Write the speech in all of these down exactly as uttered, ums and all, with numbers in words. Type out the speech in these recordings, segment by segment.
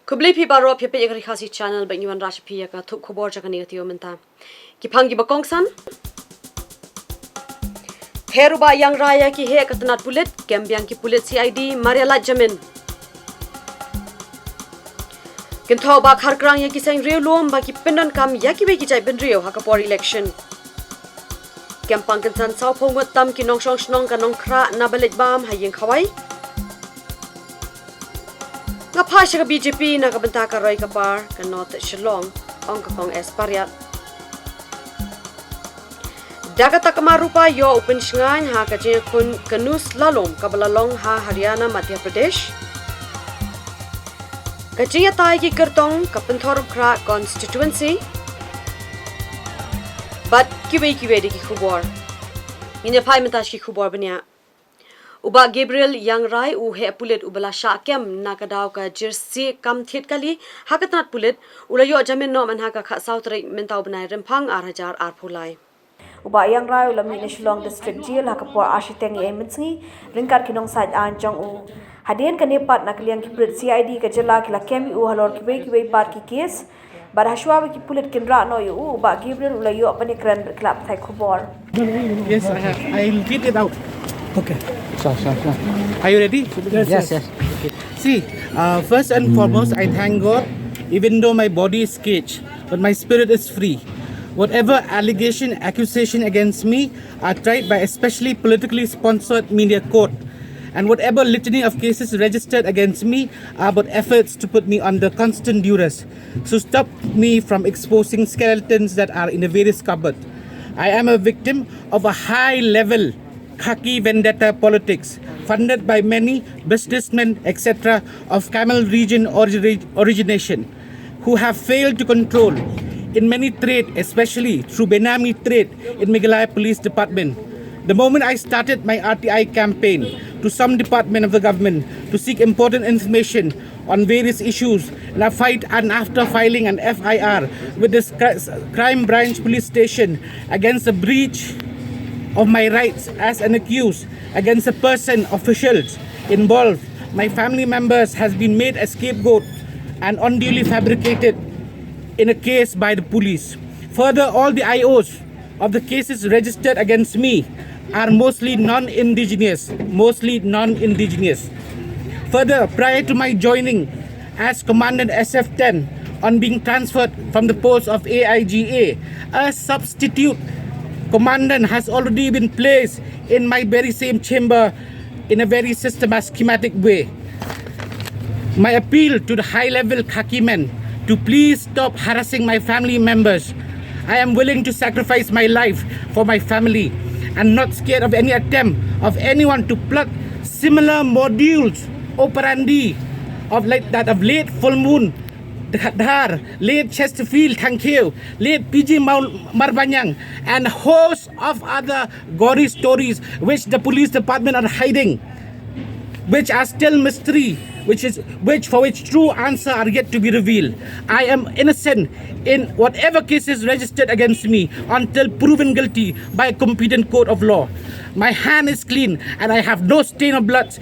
Khublei phi baroh, phi peit ïa ka Ri Khasi Channel, bad ngi wanrah sha phi ïa ka thup khubor jong kane ka taïew mynta. Ki phang kiba kongsan. Her u Bah Iang Rai ïa ki heh ka tnat pulit, kem biang ki pulit C I D, mar ïa lait jamin. Kynthoh Bah Kharkrang ïa ki seng riewlum ba ki pyndonkam ïa kiwei ki jaitbynriew ha ka por election. Kem pang kynsan sawphew ngut tam ki nongshong shnong ka Nongkhrah na ba leit bam ha ïing khawai. Nga phai sha ka B J P na ka bynta ka roi ka par ka North Shillong, ong ka Kong S Pariat. Da ka takma rupa ïoh u pynshngaiñ ha ka jingïakhun canoe slalom kaba la long ha Haryana, Madhya Pradesh. Ka jingïatai ki kyrtong ka Pynthorumkhrah constituency. Bad kiwei kiwei de ki khubor. Ngin ïa phai mynta sha ki khubor bniah. U Bah Gabriel Iang Rai, u heh pulit uba la shah kem na ka daw ka jersey kam thied kali ha ka tnat pulit, u la ïoh jamin noh man ha ka khatsaw tarik mynta u bnai Rymphang ar hajar arphew lai. U Bah Iang Rai u la mih na Shillong District Jail ha ka por ar shiteng ïa ei mynsngi ryngkat ki nongsaid aiñ jong u. Hadien kane pat na ka liang ki pulit C I D ka jylla ki la kem ïa u halor kiwei kiwei pat ki case. Bad hashwa ba ki pulit kin rah noh ïa u, u Bah Gabriel u la ïoh ban ïakren bad ki lad pathai khubor. Yes, I have. I'll get it out. Okay. Sure, sure, sure. Are you ready? Yes, yes. Okay. See, uh, first and foremost, I thank God, even though my body is caged, but my spirit is free. Whatever allegation, accusation against me are tried by a specially politically sponsored media court. And whatever litany of cases registered against me are but efforts to put me under constant duress. So stop me from exposing skeletons that are in the various cupboard. I am a victim of a high level khaki vendetta politics funded by many businessmen, et cetera, of Kaimyl region origina- origination, who have failed to control in many trade, especially through Benami trade in Meghalaya Police Department. The moment I started my R T I campaign to some department of the government to seek important information on various issues, and I fight and after filing an F I R with the Scri- Crime Branch Police Station against the breach of my rights as an accused against the person officials involved, my family members has been made a scapegoat and unduly fabricated in a case by the police. Further, all the I Os of the cases registered against me are mostly non-indigenous, mostly non-indigenous. Further, prior to my joining as Commandant S F ten on being transferred from the post of A I G A, a substitute commandant has already been placed in my very same chamber in a very systematic, schematic way. My appeal to the high level khaki men to please stop harassing my family members. I am willing to sacrifice my life for my family and not scared of any attempt of anyone to plot similar modus operandi of like that of late Full Moon Dhar, late Chesterfield Thangkhiew, late P G Mau- Marbaniang, and host of other gory stories which the police department are hiding, which are still mystery, which is which for which true answer are yet to be revealed. I am innocent in whatever cases registered against me until proven guilty by a competent court of law. My hand is clean and I have no stain of blood,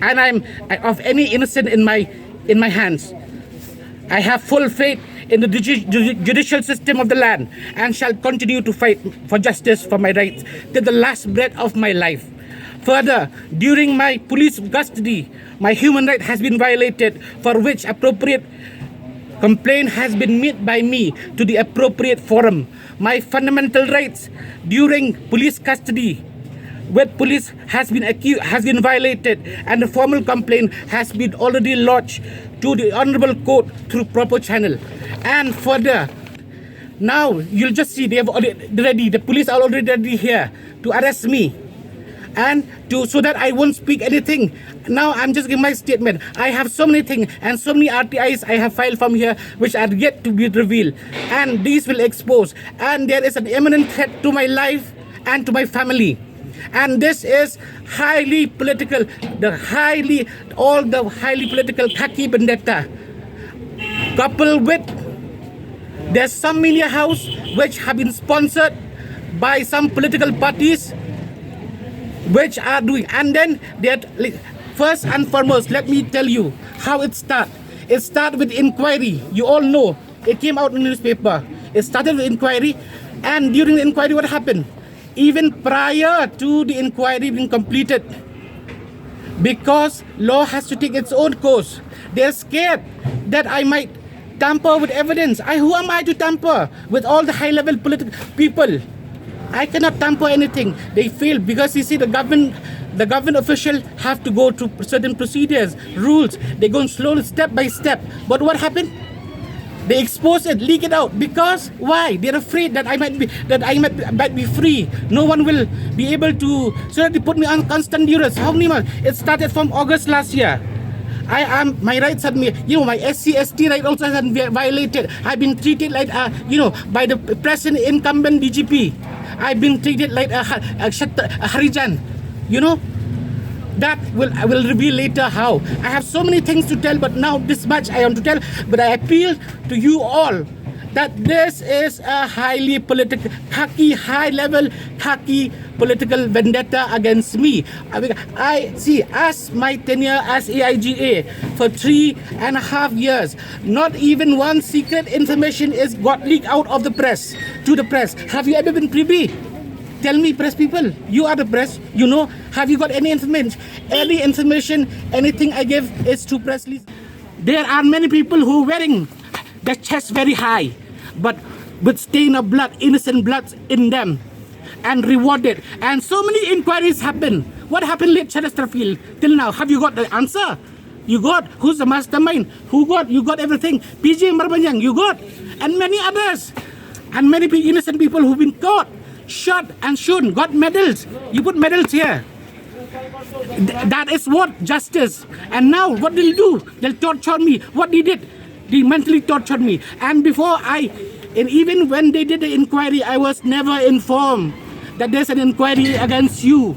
and I am of any innocent in my in my hands. I have full faith in the judi- judi- judicial system of the land and shall continue to fight for justice for my rights till the last breath of my life. Further, during my police custody, my human right has been violated, for which appropriate complaint has been made by me to the appropriate forum. My fundamental rights during police custody with police has been accu- has been violated, and the formal complaint has been already lodged to the honorable court through proper channel. And further, now you'll just see they have already ready. The police are already ready here to arrest me, and to so that I won't speak anything. Now I'm just giving my statement. I have so many things and so many R T Is I have filed from here which are yet to be revealed, and these will expose. And there is an imminent threat to my life and to my family. And this is highly political, the highly all the highly political khaki vendetta, coupled with there's some media house which have been sponsored by some political parties which are doing, and then they are, first and foremost, let me tell you how it started. It started with inquiry. You all know. It came out in the newspaper. It started with inquiry. And during the inquiry, what happened? Even prior to the inquiry being completed, because law has to take its own course, they're scared that I might tamper with evidence. I, who am I to tamper with all the high level political people? I cannot tamper anything. They fail because, you see, the government, the government official have to go through certain procedures, rules. They go slowly, step by step. But what happened? They expose it, leak it out. Because why? They're afraid that I might be that I might, might be free. No one will be able to, so that they put me on constant duress. How many months? It started from August last year. I am, my rights have been, you know, my S C S T right also has been vi- violated. I've been treated like, uh, you know, by the present incumbent D G P. I've been treated like a, ha- a, shat- a Harijan. You know, that will I will reveal later how. I have so many things to tell, but now this much I want to tell. But I appeal to you all that this is a highly political, khaki, high level khaki political vendetta against me. I, I see, as my tenure as A I G A for three and a half years, not even one secret information is got leaked out of the press to the press. Have you ever been privy? Tell me, press people. You are the press. You know. Have you got any information? Any information? Anything I give is to press release. There are many people who wearing the chest very high, but with stain of blood, innocent blood in them, and rewarded. And so many inquiries happen. What happened, late Chesterfield, till now? Have you got the answer? You got who's the mastermind? Who got? You got everything. P J Marbaniang, you got, and many others, and many pe- innocent people who've been caught, shot, and shown. Got medals. You put medals here. Th- that is what justice. And now what they'll do? They'll torture me. What they did? They mentally tortured me. And before I, and even when they did the inquiry, I was never informed that there's an inquiry against you,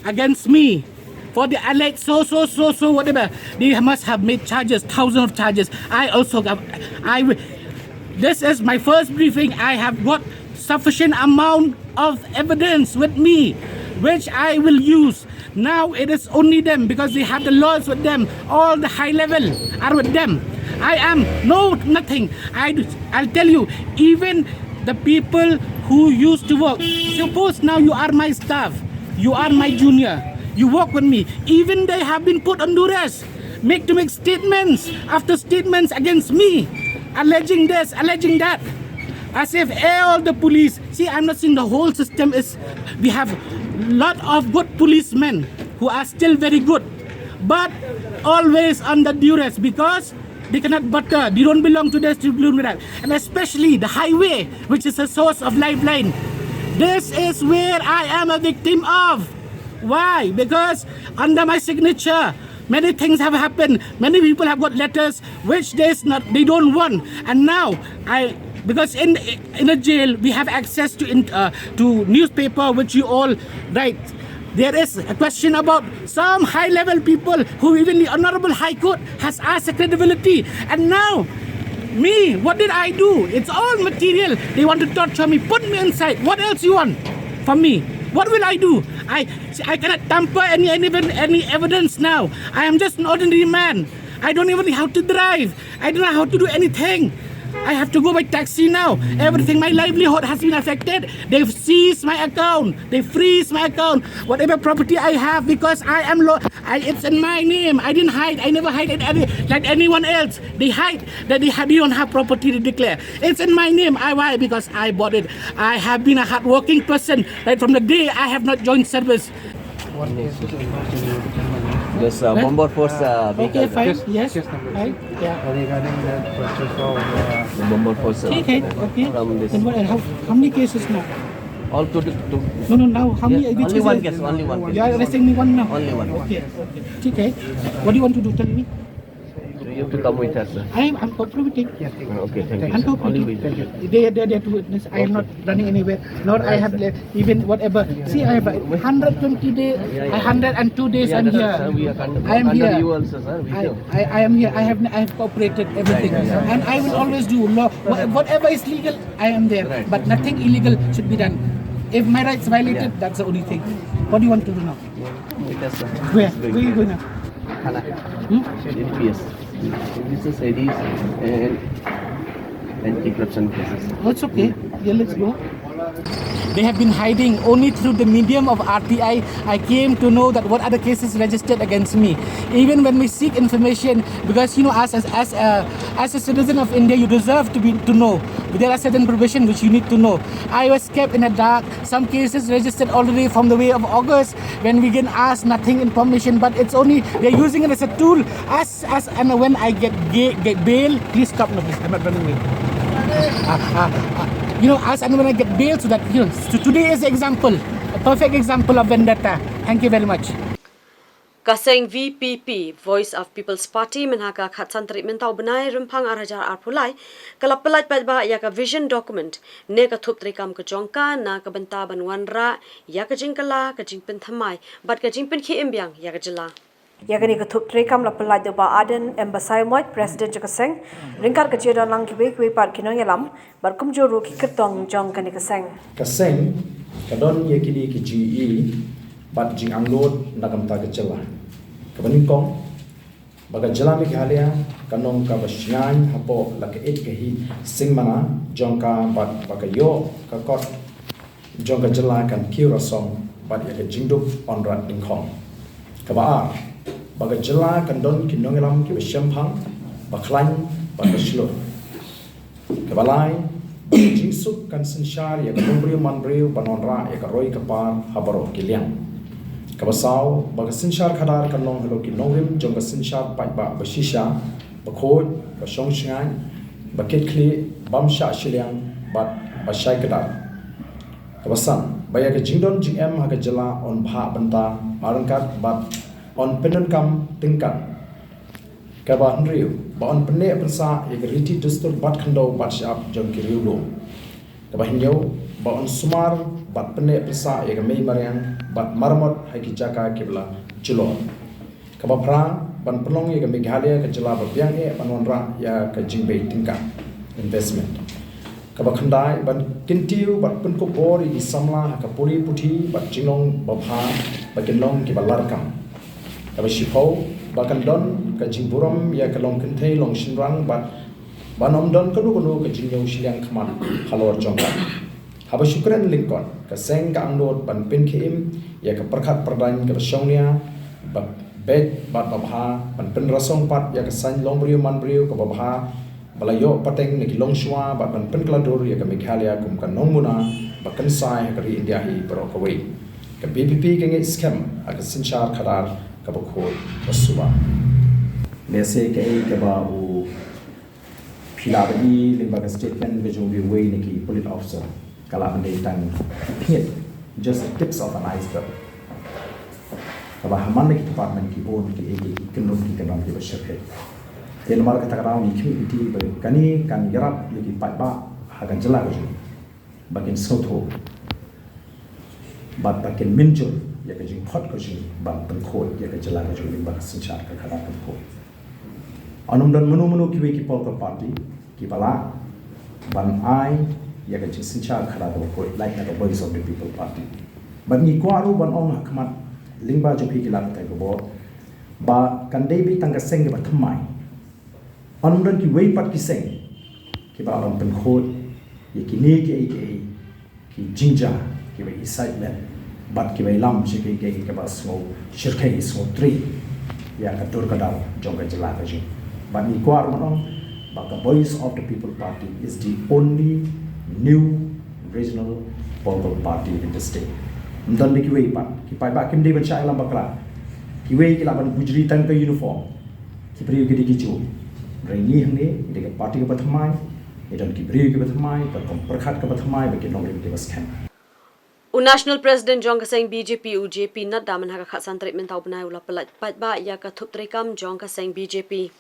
against me, for the alleged so so so so whatever. They must have made charges, thousands of charges. I also got, I. This is my first briefing. I have got sufficient amount of evidence with me, which I will use. Now it is only them, because they have the lawyers with them. All the high level are with them. I am no nothing. I do, I'll tell you, even the people who used to work. Suppose now you are my staff, you are my junior, you work with me. Even they have been put on duress, make to make statements after statements against me, alleging this, alleging that, as if all the police. See, I'm not saying the whole system is. We have lot of good policemen who are still very good, but always under duress because they cannot butter. They don't belong to this, they belong to that. And especially the highway, which is a source of lifeline. This is where I am a victim of. Why? Because under my signature, many things have happened. Many people have got letters which they is not, they don't want. And now I, because in in a jail we have access to in, uh, to newspaper which you all write. There is a question about some high level people who even the Honorable High Court has asked the credibility. And now me, what did I do? It's all material. They want to torture me, put me inside. What else you want from me? What will I do? I I cannot tamper any any any evidence now. I am just an ordinary man. I don't even know how to drive. I don't know how to do anything. I have to go by taxi now. Everything, my livelihood has been affected. They've seized my account. They freeze my account. Whatever property I have, because I am lo- I, it's in my name. I didn't hide. I never hide it any, like anyone else. They hide that they have, they don't have property to declare. It's in my name. I, why? Because I bought it. I have been a hardworking person right from the day I have not joined service. Just uh, Bombor Force uh, Okay, vehicle. fine. Yes. Just number Fine. Yeah. Regarding the purchase of uh, The Bombor Force. Uh, Okay, okay. From this. And what, and how, how many cases now? All to, to No, no, now how many? Yes, Which only is one it? case, only one You are case. arresting me one now? Only one. Okay. Okay. What do you want to do? Tell me. You have to come with us, sir. I am I'm cooperating. Uh, Okay, thank you. I'm Sir. Only cooperating. with you. They are there, there to witness. I am not running anywhere. Nor I have left, even whatever. See, I have a hundred twenty day, Yeah, yeah. a hundred and two days Yeah, I'm that's here. right, sir. We are under, I am under here. You also, sir. We I, do. I, I am here. I have I have cooperated everything, Right, right. And I will always do law. Wha- Whatever is legal, I am there. Right. But nothing illegal should be done. If my rights violated, Yeah. That's the only thing. What do you want to do now? Because, uh, Where? it's going Where you to going now? Thana. Hmm? N P S. This is I Ds and anti-corruption cases. Oh, it's okay. Yeah, let's go. They have been hiding. Only through the medium of R T I, I came to know that what are the cases registered against me. Even when we seek information, because you know, as as as a, as a citizen of India, you deserve to be to know. But there are certain provision which you need to know. I was kept in the dark. Some cases registered already from the way of August when we didn't ask nothing information. But it's only they're using it as a tool. As as and when I get ga- get bail, please stop, no, please. I'm not running away. Uh, uh, uh, you know, as and when I get bail, so that you know, so today is example, a perfect example of vendetta. Thank you very much. Ka seng V P P, Voice of People's Party, mynha ka khatsan tarik mynta u bnai Rymphang ar hajar arphew lai, ka la pyllait paidbah ïa ka vision document ne ka thup treikam ka jong ka na ka bynta ban wanrah ïa ka jingkylla, ka jingpynthymmai bad ka jingpynkhie im biang ïa ka jylla. Ïa kane ka thup treikam la pyllait da u Bah Ardent M Basaiawmoit, President jong ka seng, ryngkat ka jingdon lang kiwei kiwei pat ki nongïalam bad kumjuh ruh ki kyrtong jong kane ka seng. Ka seng ka don ïa kine ki jingïohi bad jingangnud na ka bynta ka jylla. Kaba nyngkong, ba ka jylla Meghalaya kan long kaba shngaiñ hapoh la ka ïit ka hi singmana jong ka bad ba ka ïoh ka kot jong ka jylla kan kiew rasong bad ïa ka jingduk wanrah dyngkhong. Kaba ar, ba ka jylla kan don ki nongïalam kiba shemphang, ba khlaiñ bad ba shlur. Kaba lai, ba ka jingsuk kan synshar ïa ka longbriew manbriew ban wanrah ïa ka roi ka par ha baroh ki liang. Kaba saw, ba ka synshar khadar kan long halor ki nongrim jong ka synshar paidbah ba shisha, ba khuid, ba shong shngaiñ, ba kit khlieh, bym shah shiliang bad ba shai kdar. Kaba san, ba ïa ka jingdon jingem ha ka jylla yn bha bynta ryngkat bad yn pyndonkam tyngka. Kaba hynriew, ba yn pynneh pynsah ïa ka riti dustur bad khyndew bad shyiap jong ki riewlum. Kaba hynñiew, ba yn sumar bad pynneh pynsah ïa ka mei mariang bad maramot ha ki jaka kiba la jlur. Kaba phra, ban pynlong ïa ka Meghalaya ka jylla ba biang eh ban wanrah ïa ka jingbei tyngka, investment. Kaba khyndai, ban kyntiew bad pynkup bor ïa ki samla ha ka pule puthi bad jinglong babha ba kin long kiba larkam. Kaba shiphew, ba kan don ka jingburom ïa ka long kynthei long shynrang bad ban ym don kano kano ka jingñiew shiliang khmat halor jong ka. Haba shu kren lyngkot, ka seng ka angnud ban pynkhie im ïa ka pyrkhat pyrdaiñ kaba shongnia, ba beit bad babha, ban pynrasong pat ïa ka saiñ longbriew manbriew kaba bha, ba la ïoh pateng na ki longshuwa bad ban pynkylla dur ïa ka Meghalaya kum ka nongmuna ba kynsai ha ka ri India hi baroh kawei. Ka V P P ka ngeit skhem ha ka synshar khadar kaba khuid ba suba. Lehse kaei kaba u phi lah ban i lyngba ka statement ka jong uwei na ki police officer ka lah ban dei tang pynïaid, just the tips of an iceberg. Kaba ha man la ki department ki bun kiei kiei ki kyndon ki kyndon kiba shyrkhei. Te namar kata ka daw ngi khmih lynti ba kane kan ïarap ïa ki paidbah ha ka jylla ka jong ngi ba kin sngewthuh bad ba kin mynjur ïa ka jingkhot ka jong ngi ban pynkhuid ïa ka jylla ka jong ngi lyngba ka synshar ka khadar kaba khuid. Yn ym don mano mano kiwei ki political party kiba lah ban ai ïa ka jingsynshar khadar kaba khuid lait na ka Voice of the People Party. Bad ngi kwah ruh ban ong ha khmat lyngba jong phi ki lad pathai khubor ba kan dei beit tang ka seng kaba thymmai. Yn ym don kiwei pat ki seng kiba lah ban pynkhuid ïa kine kiei kiei ki jingjia, kiba incitement bad kiba ïalam sha kiei kiei kiba sngew shyrkhei, sngew trei ïa ka dur ka dar jong ka jylla ka jong ngi. Bad ngi kwah ruh ban ong ba ka Voice of the People Party is the only new regional political party in the state. Ym don de kiwei pat, ki paidbah kim dei ban shah ïalam bakla. Kiwei ki lah ban bujri tang ka uniform. Ki briew ki dei ki juh. Hynrei ngi hangne ngi dei ka party kaba thymmai, ngi don ki briew kiba thymmai, ka rukom pyrkhat kaba thymmai, bad ki nongrim kiba skhem. U National President jong ka seng B J P, u J P Nadda, mynha ka khatsan tarik mynta u bnai u la pyllait paidbah ïa ka thup treikam jong ka seng B J P.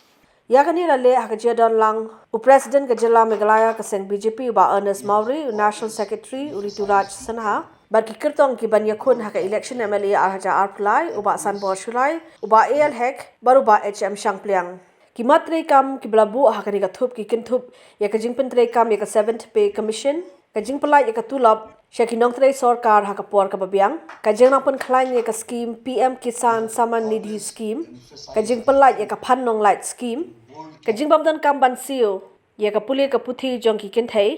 Ïa kane la leh ha ka jingdon lang u President ka jylla Meghalaya ka seng B J P, u Bah Ernest Mawrie, u National Secretary u Rituraj Sinha, bad ki kyrtong ki ban ïakhun ha ka election M L A ar hajar arphew lai, u Bah Sanbor Shullai, u Bah A L Hek bad u Bah H M Shangpliang. Ki mat treikam kiba la buh ha kane ka thup ki kynthup ïa ka jingpyntreikam ïa ka Seventh Pay Commission, ka jingpyllait ïa ka tulop sha ki nongtrei sorkar ha ka por kaba biang, ka jingnang pynkhlaiñ ïa ka skim P M Kisan Samman Nidhi Scheme, ka jingpyllait ïa ka Phan Nonglait Scheme, ka jingbym donkam ban siew ïa ka pule ka puthi jong ki kynthei,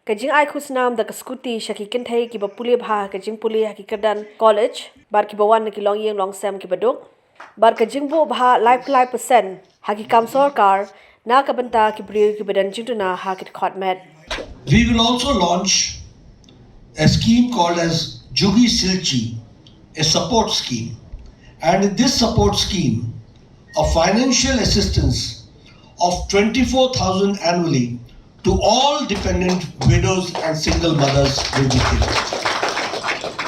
ka jingai khusnam da ka scooty sha ki kynthei kiba pule bha ha ka jingpule ha ki kyrdan college bad kiba wan na ki longïing longsem kiba duk, bad ka jingbuh bha laiphew lai percent ha ki kam sorkar na ka bynta ki briew kiba don jingduna ha ki dkhot met. We will also launch a scheme called as Jugi Silchi, a support scheme. And in this support scheme, a financial assistance of twenty-four thousand annually to all dependent widows and single mothers will be given.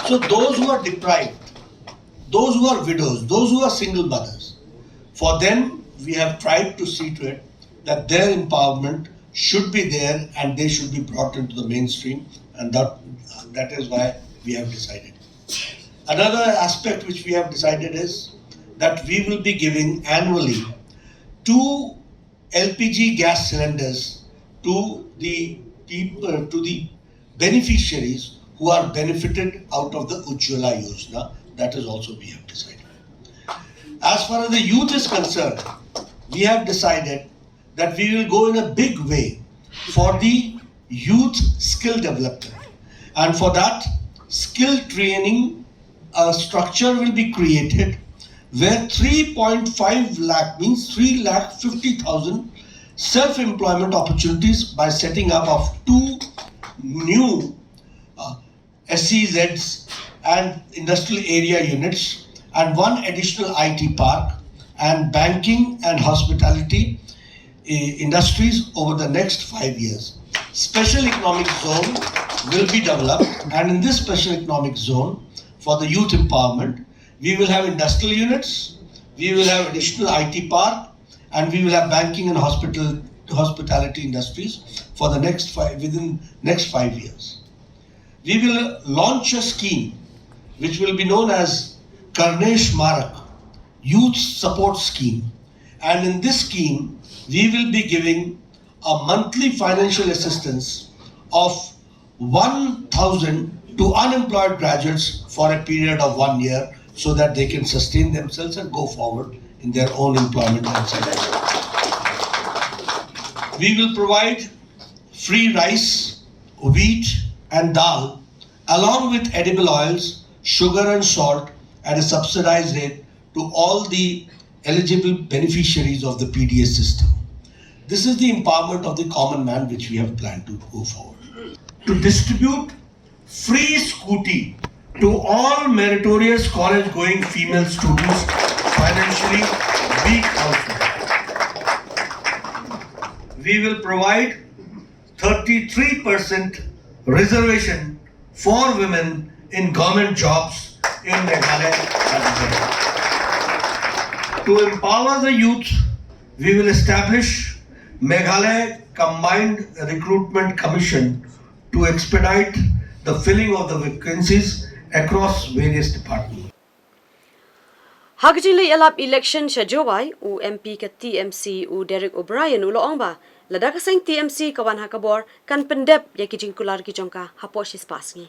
So those who are deprived, those who are widows, those who are single mothers, for them we have tried to see to it that their empowerment should be there and they should be brought into the mainstream, and that, that is why we have decided. Another aspect which we have decided is that we will be giving annually two L P G gas cylinders to the people, to the beneficiaries who are benefited out of the Ujjwala Yojana. That is also we have decided. As far as the youth is concerned, we have decided that we will go in a big way for the youth skill development. And for that, skill training, a structure will be created where three point five lakh, means three lakh fifty thousand self-employment opportunities by setting up of two new, uh, S E Zs and industrial area units, and one additional I T park, and banking and hospitality, eh, industries over the next five years. Special economic zone will be developed, and in this special economic zone, for the youth empowerment, we will have industrial units, we will have additional I T park, and we will have banking and hospital, hospitality industries for the next five, within next five years. We will launch a scheme which will be known as Karnesh Marak Youth Support Scheme. And in this scheme, we will be giving a monthly financial assistance of one thousand to unemployed graduates for a period of one year, so that they can sustain themselves and go forward in their own employment and self. We will provide free rice, wheat, and dal, along with edible oils, sugar, and salt at a subsidized rate to all the eligible beneficiaries of the P D S system. This is the empowerment of the common man which we have planned to go forward. To distribute free scooty to all meritorious college going female students, financially weak households. We will provide thirty-three percent reservation for women in government jobs in Meghalaya and Meghalaya. To empower the youth, we will establish Meghalaya Combined Recruitment Commission to expedite the filling of the vacancies across various departments. Ha ka jingleit ïalap election sha Jowai, u M P ka T M C u Derek O'Brien u la ong ba lada ka seng T M C ka wan ha ka bor, kan pyndep ïa ki jingkular ki jong ka hapoh shispah sngi.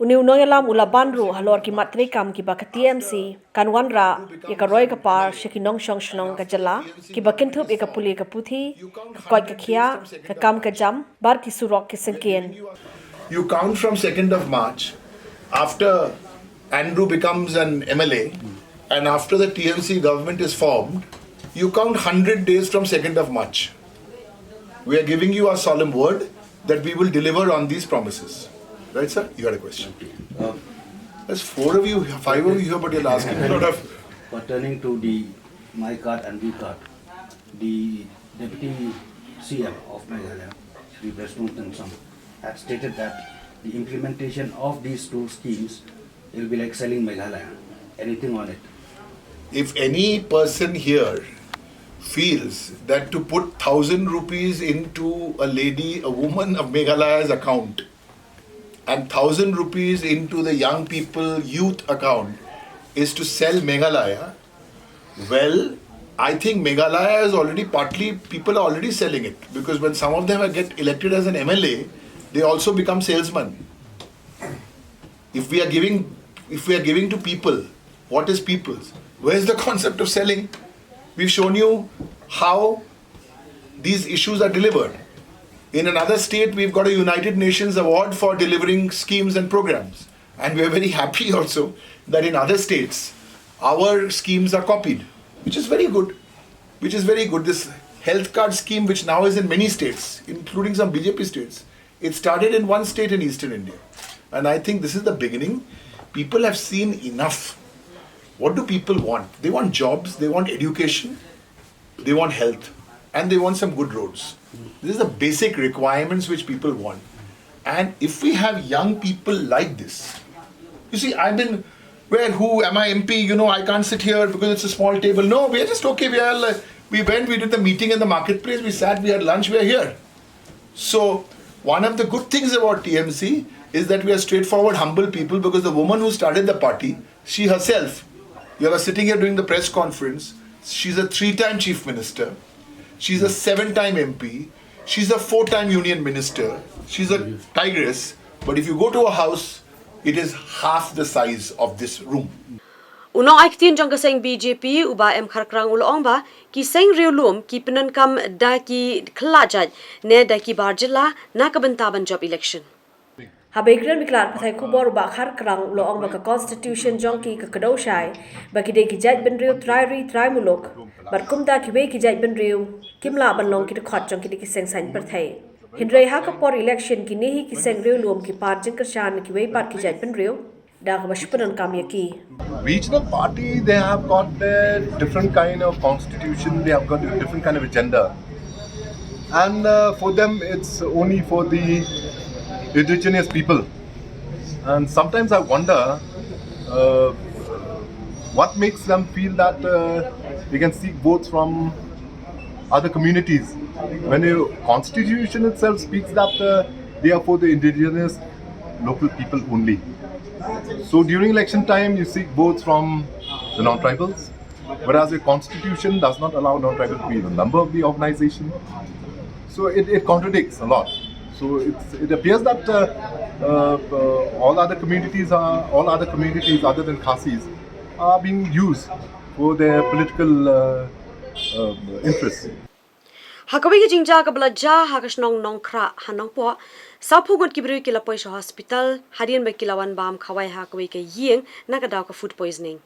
Une u nongïalam u la ban ruh halor ki mat treikam kiba ka T M C kan wanrah ïa ka roi ka par sha ki nongshong shnong ka jylla, kiba kynthup ïa ka pule ka puthi, ka koit ka khiah, ka kam ka jam bad ki surok ki syngkien. You count from second of March, after Andrew becomes an M L A, and after the T M C government is formed, you count hundred days from second of March. We are giving you our solemn word that we will deliver on these promises. Right, sir? You had a question. Uh, There's four of you, five of you here, but you're asking me a lot of. Pertaining to the My Card and We Card, the Deputy C M of Meghalaya, Shri Prestone Tynsong, had stated that the implementation of these two schemes will be like selling Meghalaya. Anything on it? If any person here feels that to put thousand rupees into a lady, a woman of Meghalaya's account, and thousand rupees into the young people youth account is to sell Meghalaya, well, I think Meghalaya is already partly, people are already selling it, because when some of them get elected as an M L A, They also become salesmen. If we are giving, if we are giving to people, what is people's? Where's the concept of selling? We've shown you how these issues are delivered. In another state, we've got a United Nations award for delivering schemes and programs. And we're very happy also that in other states, our schemes are copied, which is very good. Which is very good. This health card scheme, which now is in many states, including some B J P states, it started in one state in eastern India. And I think this is the beginning. People have seen enough. What do people want? They want jobs, they want education, they want health, and they want some good roads. These are the basic requirements which people want. And if we have young people like this, you see, I've been, where, who am I, M P? You know, I can't sit here because it's a small table. No, we are just okay. We are like, we went, we did the meeting in the marketplace, we sat, we had lunch, we are here. So, one of the good things about T M C is that we are straightforward, humble people, because the woman who started the party, she herself, you are sitting here doing the press conference, she's a three time chief minister, she's a seven time M P, she's a four time union minister, she's a tigress. But if you go to her house, it is half the size of this room. U nongai ktien jong ka seng B J P u Bah M Kharkrang u la ong ba ki seng riewlum ki pyndonkam da ki khlajait ne da ki bar jylla na ka bynta ban jop election. Haba ïakren bad ki lad pathai khubor u Bah Kharkrang u la ong ba ka constitution jong ki ka kdew shai ba ki dei ki jaitbynriew trai ri trai muluk bad kumta kiwei ki jaitbynriew kim lah ban long ki dkhot jong kine ki seng saiñ pyrthei. Hynrei ha ka por election kine hi ki seng riewlum ki par jingkyrshan na kiwei pat ki jaitbynriew da kaba shu pyndonkam ïa ki. Regional party, they have got a different kind of constitution, they have got a different kind of agenda. And uh, for them, it's only for the indigenous people. And sometimes I wonder uh, what makes them feel that uh, they can seek votes from other communities when the constitution itself speaks that uh, they are for the indigenous local people only. So during election time, you seek votes from the non-tribals, whereas the constitution does not allow non-tribal to be a member of the organization. So it, it contradicts a lot. So it's, it appears that uh, uh, uh, all other communities are all other communities other than Khasis are being used for their political uh, uh, interests. Ha kawei ka jingjia kaba la jia ha ka shnong Nongkhrah ha Nongpoh, sawphew ngut ki briew ki la poi sha hospital hadien ba ki la wan bam khawai ha kawei ka ïing na ka daw ka food poisoning.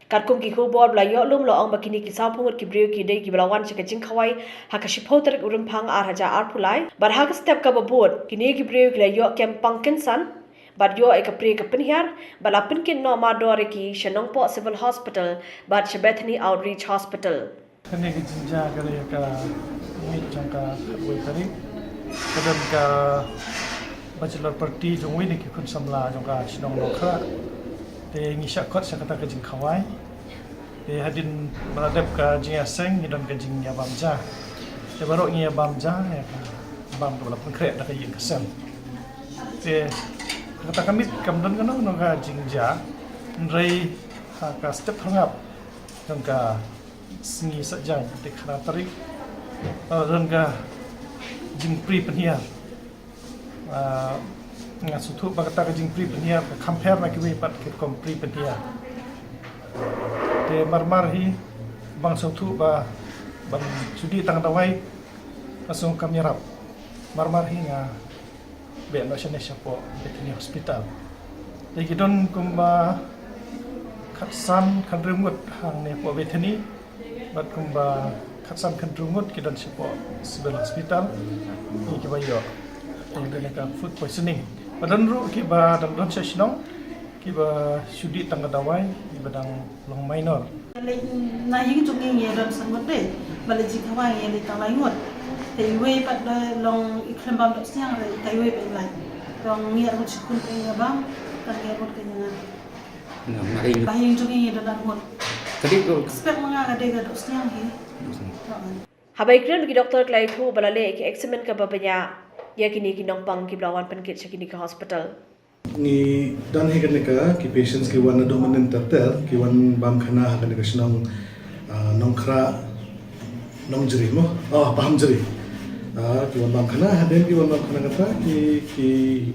Katkum ki khubor ba la ïoh lum la ong ba kine ki sawphew ngut ki briew ki dei kiba la wan sha ka jingkhawai ha ka shiphew tarik u Rymphang ar hajar arphew lai bad ha ka step kaba bud kine ki briew ki la ïoh kem pang kynsan bad ïoh ïa ka prie ka pynhiar bad la pynkit noh mardor ïa ki sha Nongpoh Civil Hospital bad sha Bethany Outreach Hospital. Kane ka jingjia ka dei ka miet jong ka khatwei tarik. Ka don ka bachelor party jong uwei na ki khun samla jong ka shnong Nongkhrah. Te ngi shah khot sha kata ka jingkhawai. Te hadien ba la dep ka jingïaseng ngi don ka jingïabam ja. Te baroh ngi ïabam ja ïa ka bam kaba la pynkhreh da ka ïing ka sem. Te kata ka miet kam don kano kano ka jingjia. Hynrei ha ka step pharngap jong ka sngi Saitjaiñ, te khatar tarik, la don ka jingpri pynhiar. Nga sngewthuh ba kata ka jingpri pynhiar ka kham pher na kiwei pat ki rukom pri pynhiar. Te marmar hi ba nga sngewthuh ba ban shu dih tang dawai nga sngew kam ïarap. Marmar hi nga beh noh shane shapoh Bethany Hospital. Te ki don kumba khatsan khathynriew ngut hangne hapoh Bethany bad kumba khatsan khathynriew ngut ki don shapoh Civil Hospital. Ki kiba ïoh ïa kane ka food poisoning. Ba don ruh kiba dang don sha shnong kiba shu dih tang ka dawai kiba dang long minor. Leit na ïing jong ngi ngi don san ngut de, ba leit jingkhawai ngi leit tang lai ngut. Te iwei pat da long i khlem bam dohsniang re, ita iwei pat i lait. Dang ngi ar ngut shi khun ka ïa bam, tang ngi ar ngut ka ïa nga. Ba ha ïing jong ngi ngi don ar ngut. Ka dei ka expect ma nga ka dei ka dohsniang hi. Haba ïakren bad ki doktor ki la ïathuh ba la leh ïa ka examine kaba bniah ïa kine ki nongpang kiba la wan pynkit sha kine ki hospital. Ngi don hi kane ka ki patients ki wan naduh mynnin ter ter ki wan bam khana ha kane ka shnong, ah, Nongkhrah, Nongjri mo? Oh, Pahamjri. Ah, ki wan bam khana, hadien ki wan bam khana kata, ki, ki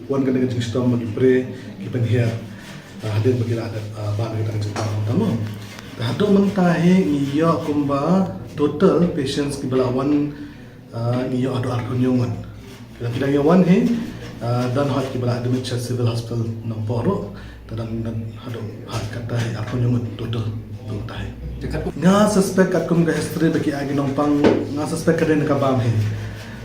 wan kane ka jingshitom ba ki pre, ki pynhiar. Ah, hadien ba ki la, ah, ban kata ka jingbam kata mo. Te haduh mynta hi ngi ïoh kumba total patients kiba la wan, ah, ngi ïoh haduh arphew hynñiew ngut. Ki dang, ki dang ïoh wan hi, ah, don hoi kiba la admit sha Civil Hospital Nongpoh ruh. Te dang, dang haduh ha kata hi arphew hynñiew ngut total. Nga suspect katkum ka history ba ki ai ki nongpang, nga suspect ka dei na ka bam hi.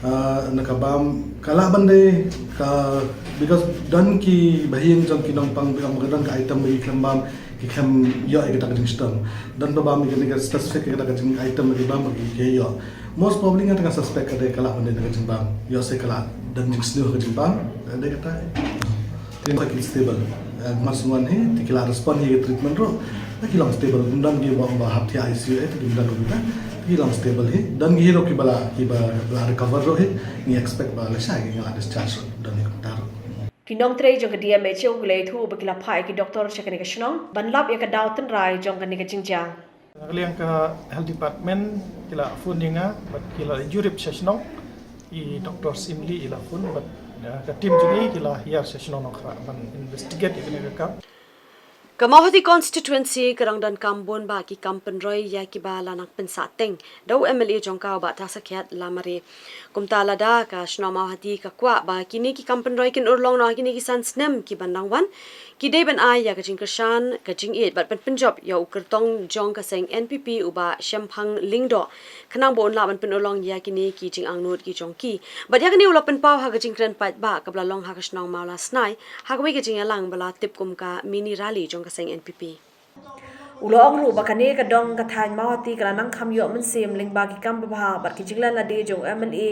Ah, na ka bam, ka lah ban dei ka, because don kiba ha ïing jong ki nongpang, ba ong ba ka don ka item ba ki khlem bam, ki khlem ïoh ïa kata ka jingshitom. Don ba bam ïa kane ka specific, ïa kata ka jing item ba ki bam ba ki, ki ïoh. Most probably nga tang suspect ka dei, ka lah ban dei na ka jingbam. Ïoh se ka lah don jingsniew ka jingbam, ka dei kata. Te ki stable. Eh, mar shu wan hi, te ki la respond hi ka treatment ruh. Te ki long stable. Ym don kiba ong ba hap thiah I C U eh, te ki ym don ruh kita. Te ki long stable hi. Don ki hi ruh kiba la, kiba la recover ruh hi. Ngi expect ba lashai ki la discharge ruh. Don hi kumta ruh. Ki nongtrei jong ka D M H O ki la ïathuh ba ki la phah ïa ki doktor sha kane ka shnong ban lap ïa ka daw tynrai jong kane ka jingjia. Na ka liang ka Health Department ki la phone ïa nga bad ki la jurip sha shnong. I Doctor Simli i la phone bad, eh, ka team jong i ki la hiar sha shnong Nongkhrah ban investigate ïa kane ka kam. Ka Mawhati constituency ka dang donkam bun bah ki kam pynroi ïa kiba la nang pynsah teng da u M L A jong ka, u Bah Tasakhiat Lamare. Kumta lada ka shnong Mawhati ka kwah ba kine ki kam pynroi kin urlong noh ha kine ki san snem kiban dang wan, ki dei ban ai ïa ka jingkyrshan, ka jingïeit bad ban pynjop ïa u kyrtong jong ka seng N P P, u Bah Shemphang Lyngdoh, khnang ba un lah ban pynurlong ïa kine ki jingangnud ki jong ki. Bad ïa kane u la pynpaw ha ka jingkren paidbah kaba la long ha ka shnong Mawlasnai ha kawei ka jingïalang ba la tip kum ka mini rally jong ka seng N P P. U la ong ruh ba kane ka dong ka thaiñ Mawhati ka la nang kham ïoh mynsiem lyngba ki kam babha bad ki jinglan lade jong u M L A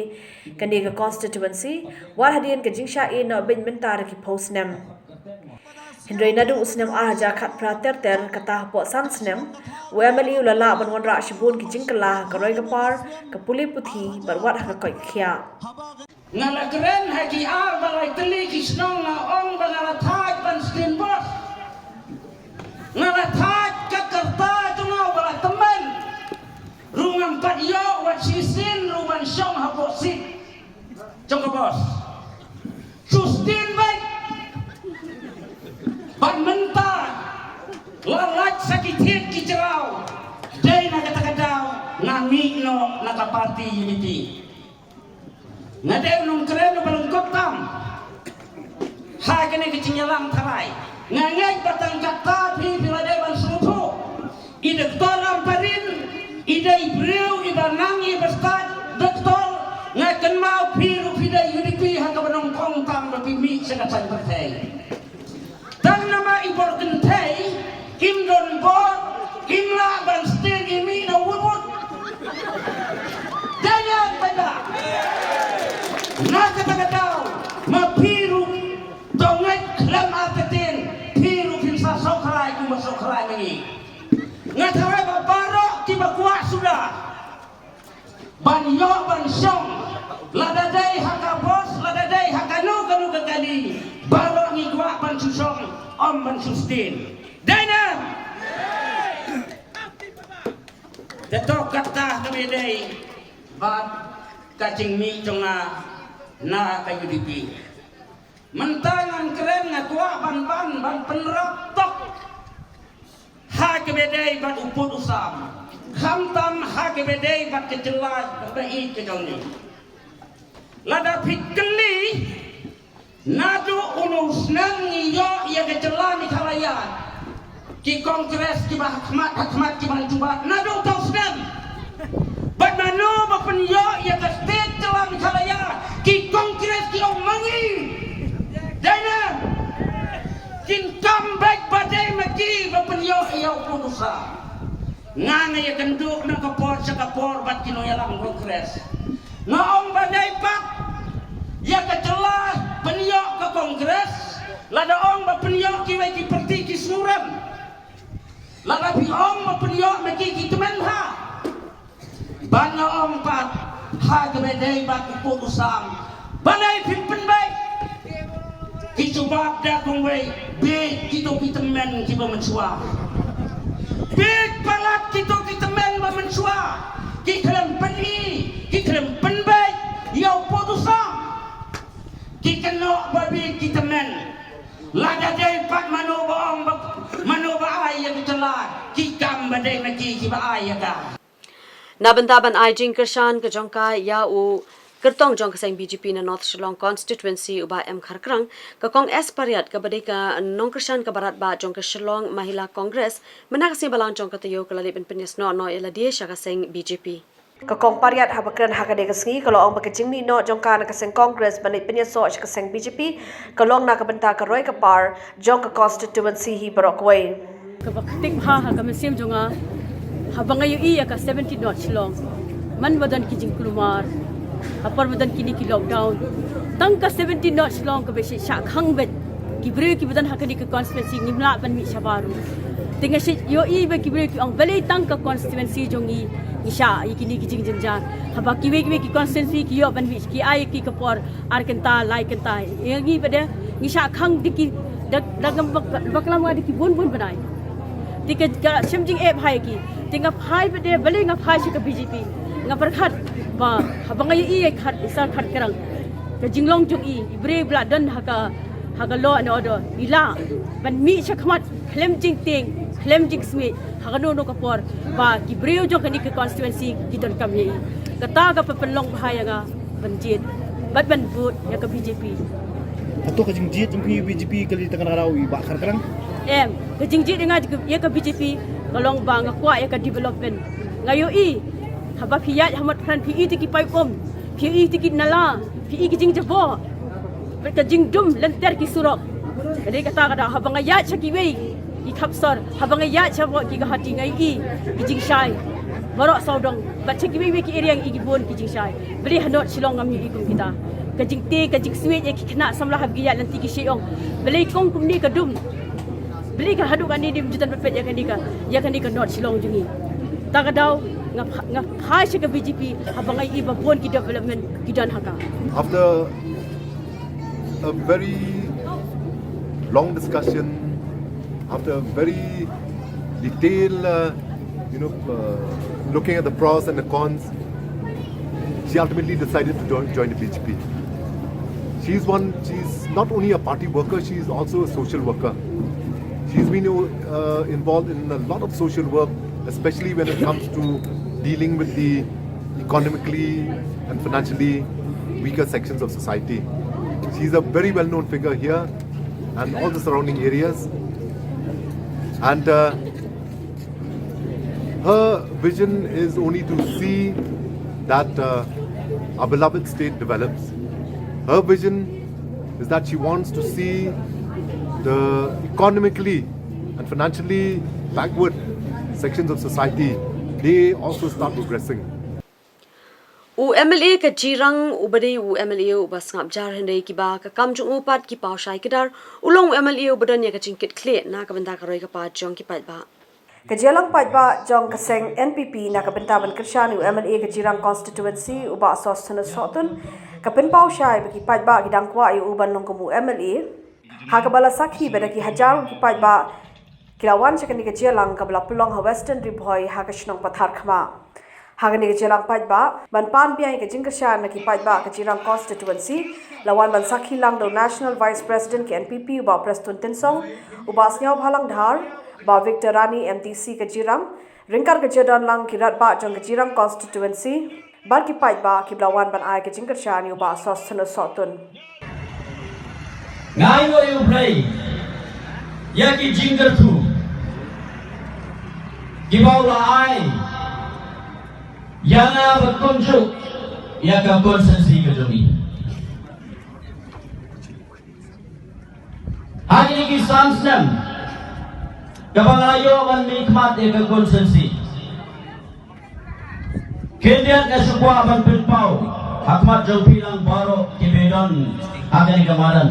kane ka constituency, wat hadien ka jingshah ïehnoh beiñ mynta da ki phew snem. Hynrei naduh u snem ar hajar khatphra ter ter, kata hapoh san snem, u M L A u la lah ban wanrah shibun ki jingkylla ha ka roi ka par, ka pule puthi bad wat ha ka koit ka khiah. Nga la kren ha ki ar ba lai tylli ki shnong, nga ong ba nga la thait ban sdien bos. Nga la thait ka kyrta jong nga ba la tymmen. Ruh ngam pat ïoh wat shisien ruh ban shong hapoh seat jong ka bos. Shu sdien beit. Bad mynta la lait sa ki thied ki jraw. Dei na kata ka daw nga mih noh na ka party U D P. Nga dei u nongkren uba lyngkot tam ha kane ka jingïalang tharai. Nga ngeit ba tang katta phi, phi la dei ban sngewthuh. I Doktor Ampareen i dei i briew iba nang iba stad doktor. Nga kynmaw phi ruh phi dei U D P ha kaba nyngkong tam ba phi mih sha ka thaiñ pyrthei. Tang namar i bor kynthei im don bor, im lah ban sdien, i mih na u wut wut. Dei ïa kata, na kata ka daw ma phi ruh to ngeit khlem artatien, phi ruh phin sa sngewkhlaiñ kumba sngewkhlaiñ ma ngi. Nga tharai ba baroh kiba kwah suda ban ïoh ban shong, lada dei ha ka bos, lada dei ha kano kano ka kali, baroh ngi kwah ban shu shong, ym ban shu sdien. Dei ne em? Te to kata kaba dei bad ka jingmih jong nga na ka U D P. Mynta ngan kren, nga kwah ban, ban, ban pynrap tok ha kaba dei bad u pud u sam, khamtam ha kaba dei bad ka jylla ba ïeit ka jong ngi. Lada phi kylli naduh uno u snem ngi ïoh ïa ka jylla Meghalaya, ki Congress kiba ha khmat ha khmat kiban jubab naduh uta u snem. Bad mano ba pynïoh ïa ka state jylla Meghalaya? Ki Congress, ki ong ma ngi. Dei ne em? Kin kam beit ba dei ma ki ba pynïoh ïa u pud u sam. Nga nga ïakynduh na ka por sha ka por bad ki nongïalam Congress. Nga ong ba dei pat ïa ka jylla pynïoh ka Congress. Lada ong ba pynïoh kiwei ki parti ki sngew rem. Lada phi ong ba pynïoh ma ki, ki tymmen ha. Bad nga ong pat ha kaba dei bad u pud u sam, balei phi pynbeit? Ki jubab da kumwei, bieit kito ki tymmen kiba mynshuwa. Bieit palat kito ki tymmen ba mynshuwa. Ki khlem pyni, ki khlem pynbeit ïa u Ki kynnoh ba bit ki tymmen. Lada dei pat mano ba ong ba, mano ba ai ïa ka jylla, ki kam ba dei ma ki kiba ai ïa ka. Na bynta ban ai jingkyrshan ka jong ka ïa u kyrtong jong ka seng B J P na North Shillong Constituency u Bah M Kharkrang, ka Kong S Pariat kaba dei ka nongkyrshan kaba radbah jong ka Shillong Mahila Congress, mynta ka sngi Balang jong ka taïew ka la leit ban pynïasnoh noh ïa lade sha ka seng B J P. Ka Kong Pariat haba kren ha kane ka sngi ka la ong ba ka jingmih noh jong ka na ka seng Congress ban leit pynïasoh sha ka seng B J P ka long na ka bynta ka roi ka par jong ka constituency hi baroh kawei. Kaba ktik bha ha ka mynsiem jong nga haba nga ïohi ïa ka seventeen North Shillong. Man ba don ki jingkulmar, ha por ba don kine ki lockdown, tang ka seventeen North Shillong kaba shah khang beit. Ki briew kiba don ha kane ka constituency ngim lah ban mih shabar. Te nga shah ïohi ba ki briew ki ong balei tang ka constituency jong ngi ngi shah ïa kine ki jingjynjar. Haba kiwei kiwei ki constituency ki ïoh ban mih, ki ai ki ka por ar kynta lai kynta. Ïa ngi pat de ngi shah khang da ki, da, da ngam bak-, bakla ma da ki bun bun bnai. Te ka, ka shem jingeh bha ïa ki. Te nga phai pat de, balei nga phai sha ka B J P. Nga pyrkhat ba haba nga ïohi ïa i Khar-, i Sir Kharkrang, ka jinglong jong i, i briew ba la don ha ka, ha ka law and order, i lah ban mih shakhmat khlem jingtieng, khlem jingsmit ha kano kano ka por, ba ki briew jong kane ka constituency ki donkam ïa i. Kata kaba pynlong bha ïa nga ban jied bad ban vote ïa ka B J P. Hato ka jingjied jong phi ïa B J P ka leit tang na ka daw i Bah Kharkrang? Em, ka jingjied ïa nga ïa ka B J P ka long ba nga kwah ïa ka development. Nga ïohi haba phi ïaid ha Motphran phi ïohi te ki paip um, phi ïohi te ki nala, phi ïohi ki jingjaboh bad ka jingdum lynter ki surok. Ka dei kata ka daw haba nga ïaid sha kiwei ki khap sor, haba nga ïaid sha baroh ki Guwahati nga ïohi ki jingshai baroh sawdong, bad sha kiwei kiwei ki area nga ïohi ki bun ki jingshai. Balei ha North Shillong ngam ïohi kum kita? Ka jingtieng, ka jingsmit ïa ki khynnah samla haba ki ïaid lynti ki shah ong, balei kong kumne ka dum? Balei ka haduh kane ym ju don pyrped ïa kane ka, ïa kane ka North Shillong jong ngi? Ta ka daw nga pha-, nga phai sha ka B J P haba nga ïohi ba bun ki development ki don ha ka. After a very long discussion, after a very detailed, uh, you know, uh, looking at the pros and the cons, she ultimately decided to join, join the B J P. She's one, she's not only a party worker, she's also a social worker. She's been, uh, involved in a lot of social work, especially when it comes to dealing with the economically and financially weaker sections of society. She's a very well-known figure here and all the surrounding areas. And, uh, her vision is only to see that, uh, our beloved state develops. Her vision is that she wants to see the economically and financially backward sections of society, they also start progressing. U M L A ka Jirang uba dei u M L A uba sngap jar hynrei kiba ka kam jong u pat ki paw shai kdar, u long u M L A uba don ïa ka jingkit khlieh na ka bynta ka roi ka par jong ki paidbah. Ka jingïalang paidbah jong ka seng N P P na ka bynta ban kyrshan ïa u M L A ka Jirang constituency u Bah Sosthenes Sohtun ka pynpaw shai ba ki paidbah ki dang kwah ïa u ban long kum u M L A. Ha kaba la sakhi ba da ki hajar ki paidbah ki la wan sha kane ka jingïalang kaba la pynlong ha Western Ri Bhoi ha ka shnong Patharkhmah. Ha kane ka jingïalang paidbah ban pan biang ïa ka jingkyrshan na ki paidbah ka Jirang constituency, la wan ban sakhi lang da u National Vice President ka N P P u Bah Prestone Tynsong, u Bah Sniawbhalang Dhar, Bah Victor Rani M D C ka Jirang, ryngkat ka jingdon lang ki radbah jong ka Jirang constituency bad ki paidbah kiba la wan ban ai ka jingkyrshan ïa u Bah Sosthenes Sohtun. Nga ainguh ïa U Blei ïa ki jingkyrkhu kiba u la ai ïa nga ban kumjuh ïa ka constituency ka jong ngi. Ha kine ki san snem kaba nga la ïoh ban mihkhmat ïa ka constituency, khyndiat nga shu kwah ban pynpaw ha khmat jong phi lang baroh kiba don ha kane ka madan.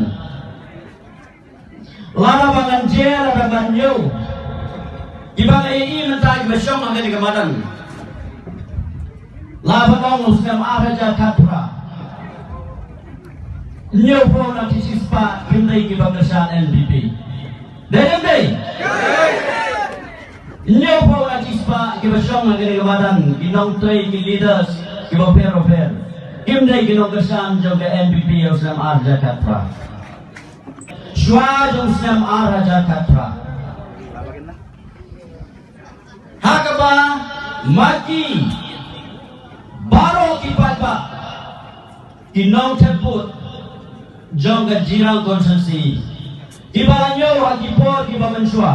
Lada ba ngan jia, lada ban ñiew, kiba nga ïohi mynta kiba shong ha kane ka madan, la ba ong u snem ar hajar khatphra, hynñiewphew na ki shispah kim dei kiba kyrshan N P P. Dei ne em dei? Hynñiewphew na ki shispah kiba shong ha kane ka madan, ki nongtrei, ki leaders kiba pher ba pher. Kim dei ki nongkyrshan jong ka N P P ïa u snem ar hajar khatphra. Shuwa jong u snem ar hajar khatphra. Ha kaba ma ki baroh ki paidbah, ki nongthep vote jong ka Jirang constituency, kiba la ñiew ha ki por kiba mynshuwa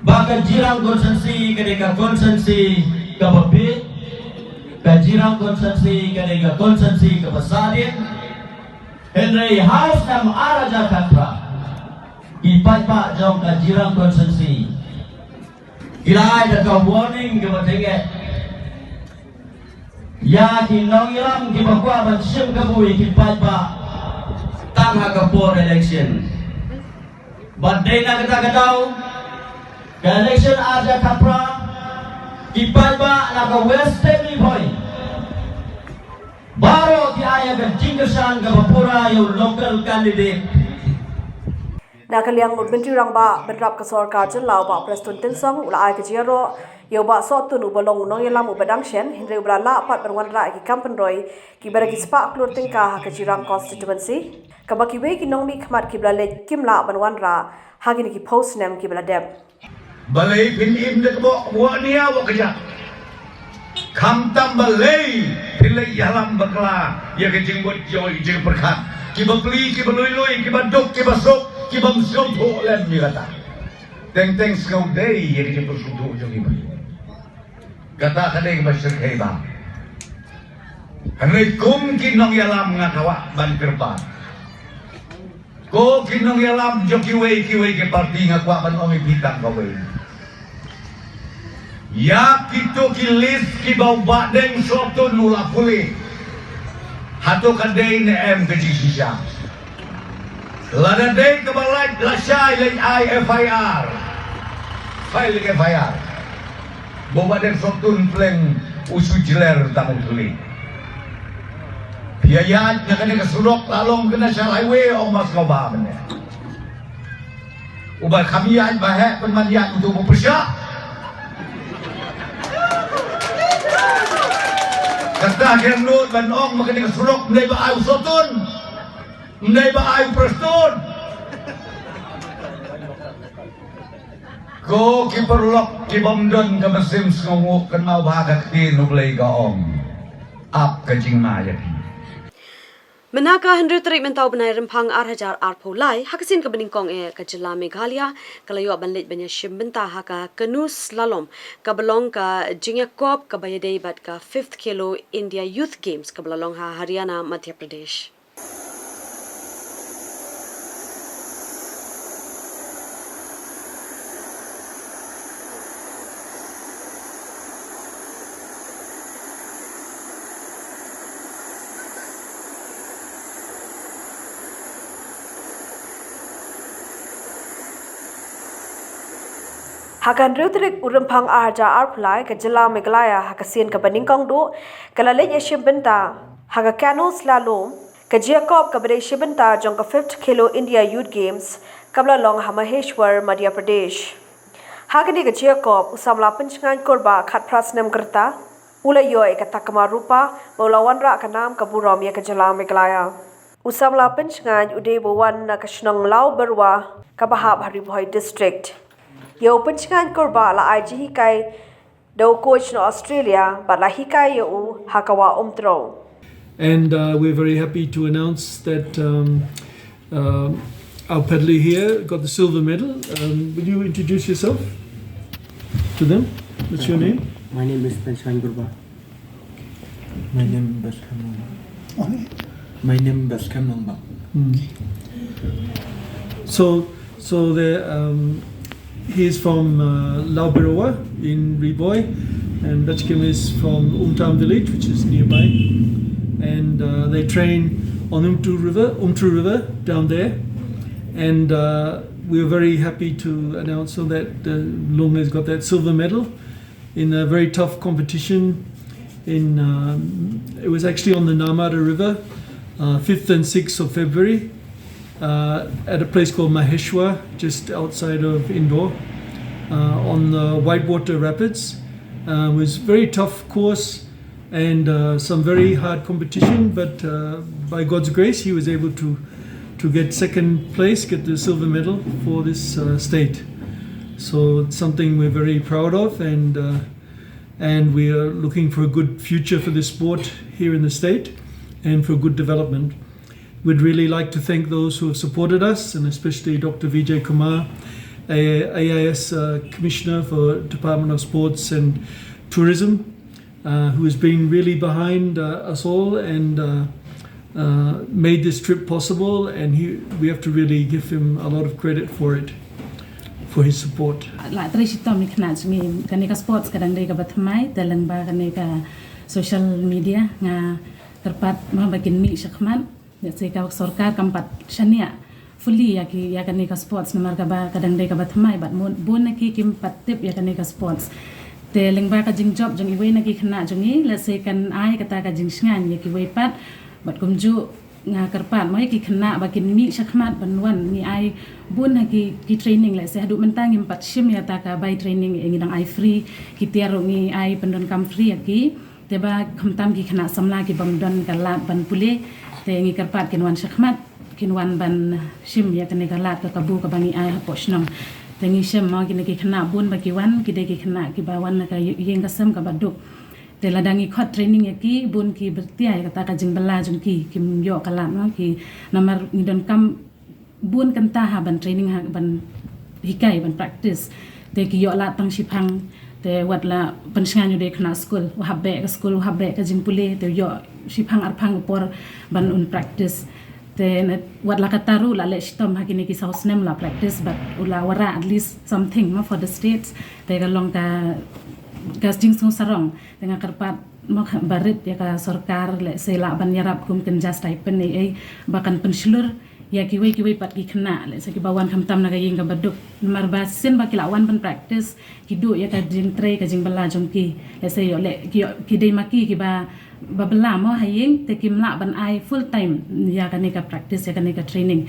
ba ka Jirang constituency ka dei ka constituency kaba bieit, ka Jirang constituency ka dei ka constituency kaba sahdien. Hynrei ha u snem ar hajar khatphra, ki paidbah jong ka Jirang constituency ki la ai da ka warning kaba tyngeh ïa ki nongïalam kiba kwah ban shim kabu ïa ki paidbah tang ha ka por election. Bad dei na kata ka daw, ka election ar hajar khatphra, ki paidbah na ka West State Ri Bhoi baroh ki ai ïa ka jingkyrshan kaba pura ïa u local candidate. Na ka liang u Myntri Rangbah bynrap ka sorkar jylla u Bah Prestone Tynsong u la ai ka jingïaroh ïa u Bah Sohtun uba long u nongïalam uba dang shen, hynrei uba la lah pat ban wanrah ïa ki kam pynroi kiba da ki spah klur tyngka ha ka Jirang constituency, kaba kiwei ki nongmihkhmat kiba la leit kim lah ban wanrah ha kine ki phew snem kiba la dep. Balei phin im da ka bok, wa nia wa ka jaka? Khamtam balei phin leit ïalam bakla ïa ka jingmut jong ki jingpyrkhat kiba pli, kiba lui lui, kiba duk, kiba suk, kiba mynsiem thuh lem ïa kata. Teng teng sngewdei ïa ka jingpyrshah thuh jong ki ba. Kata ka dei kaba syrkhei ba. Hynrei kum ki nongïalam nga kwah ban kyrpad. Ko ki nongïalam jong kiwei kiwei ki parti, nga kwah ban ong ïa phi tang kawei. Ïa kito ki list kiba u Bah Deng Sohtun u la pule, hato ka dei ne em ka jingshisha? Lada dei kaba lait, lashai leit ai F I R. File F I R. Ba u Bah Deng Sohtun pleng u shu jler tang u thli. Phi ïa ïaid na kane ka surok la long ka National Highway, ong Bah Sngewbha mynne. Uba kham ïaid ba heh pynban ïaid uto uba pyrshah. Kata ka nud ban ong ba kane ka surok ym dei ba ai u Sohtun, ym dei ba ai u Prestone. Ko ki paralok kiba ym don ka mynsiem sngewnguh, kynmaw ba ha ka ktien U Blei ka ong, ap ka jingma ïa phi. Mynta ka hynriew tarik mynta u bnai Rymphang ar hajar arphew lai, ha ka sien kaba nyngkong eh ka jylla Meghalaya ka la ïoh ban leit ban ïashim bynta ha ka canoe slalom, kaba long ka jingïakop kaba ïadei bad ka fifth Khelo India Youth Games kaba la long ha Haryana, Madhya Pradesh. Ha ka hynriew tarik u Rymphang ar hajar arphew lai, ka jylla Meghalaya ha ka sien kaba nyngkong duh ka la leit ïashim bynta ha ka canoe slalom, ka jingïakop kaba dei shi bynta jong ka fifth Khelo India Youth Games kaba la long ha Maheshwar, Madhya Pradesh. Ha kane ka jingïakop u samla pynshngaiñ Kurbah khatphra snem ka rta u la ïoh ïa ka takma rupa, bad u la wanrah ka nam ka burom ïa ka jylla Meghalaya. U samla pynshngaiñ u dei ba wan na ka shnong Lawbyrwa kaba hap ha Ri Bhoi District. Ïa u pynshngaiñ Kurbah la ai jinghikai da u coach na Australia bad la hikai ïa u ha ka wah Umtrew. And uh, we're very happy to announce that um, um, our paddler here got the silver medal. Um, will you introduce yourself to them? What's your name? My name is Penshan Gurba. My name is Khamnongbak. My name is Khamnongbak. So, so the um, he is from uh, Lawbyrwa in Ri Bhoi, and Bachkim is from Umtam village, which is nearby. And uh, they train on Umtrew River, Umtrew River down there. And uh, we're very happy to announce that uh, Lung has got that silver medal in a very tough competition. In um, it was actually on the Narmada River, uh, fifth and sixth of February, uh, at a place called Maheshwar, just outside of Indore, uh, on the Whitewater Rapids. Uh, it was a very tough course, and uh, some very hard competition, but uh, by God's grace, he was able to to get second place, get the silver medal for this uh, state. So it's something we're very proud of, and uh, and we are looking for a good future for the sport here in the state, and for good development. We'd really like to thank those who have supported us, and especially Doctor Vijay Kumar, A- AIS uh, Commissioner for Department of Sports and Tourism, uh, who has been really behind uh, us all and uh, uh, made this trip possible. And he, we have to really give him a lot of credit for it, for his support. La trei shitom ïa kane ka sports ka dang dei kaba thymmai, te lyngba kane ka social media nga kyrpad mo ba kin mih shakhmat. Ïa se ka sorkar kam pat shaniah fully ïa ki ïa kane ka sports namar kaba ka dang dei kaba thymmai bad bun na ki kim pat tip ïa kane ka sports. Te lyngba ka jingjop jong iwei na ki khynnah jong i, lehse kan ai kata ka jingshngaiñ ïa kiwei pat. Bad kumjuh nga kyrpad mo ïa ki khynnah ba kin mih shakhmat ban wan, ngi ai bun ha ki ki training, lehse haduh mynta ngim pat shim ïa kata ka bai training, ngi dang ai free, ki tiar ruh ngi ai pyndonkam free ïa ki. Te ba khamtam ki khynnah samla ki bym don ka lad ban pule, te ngi kyrpad kin wan shakhmat, kin wan ban shim ïa kane ka lad ka kabu kaba ngi ai hapoh shnong. Te ngi shem mo kine ki khynnah bun ba ki wan, ki dei ki khynnah kiba wan na ka ïing ka sem kaba duk. Te lada ngi khot training ïa ki, bun ki byrtia ïa kata ka jingbylla jong ki, kim ïoh ka lad mo ki, namar ngi donkam bun kynta ha ban training, ha ban hikai, ban practice. Te ki ïoh lad tang shiphang, te wat la pynshngaiñ u dei khynnah skul, u hap beh ka skul, u hap beh ka jingpule, te u ïoh shiphang arphang ka por ban un practice. Te wat la kata ruh la leh shitom ha kine ki saw snem la practice, bad u la wanrah at least something mo for the states. Te ka long ka ka jingsngew sarong, te nga kyrpad mo ba rit ïa ka sorkar, lehse lah ban ïarap kum kynja stipend ei ei ba kan pynshlur ïa kiwei kiwei pat ki khynnah, lehse kiba wan khamtam na ka ïing kaba duk. Namar ba shisien ba ki la wan ban practice, ki duh ïa ka jingtrei ka jingbylla jong ki. Lehse ïoh leh ki ïoh ki dei ma ki kiba ba bylla mo ha ïing, te kim lah ban ai full time ïa kane ka practice, ïa kane ka training.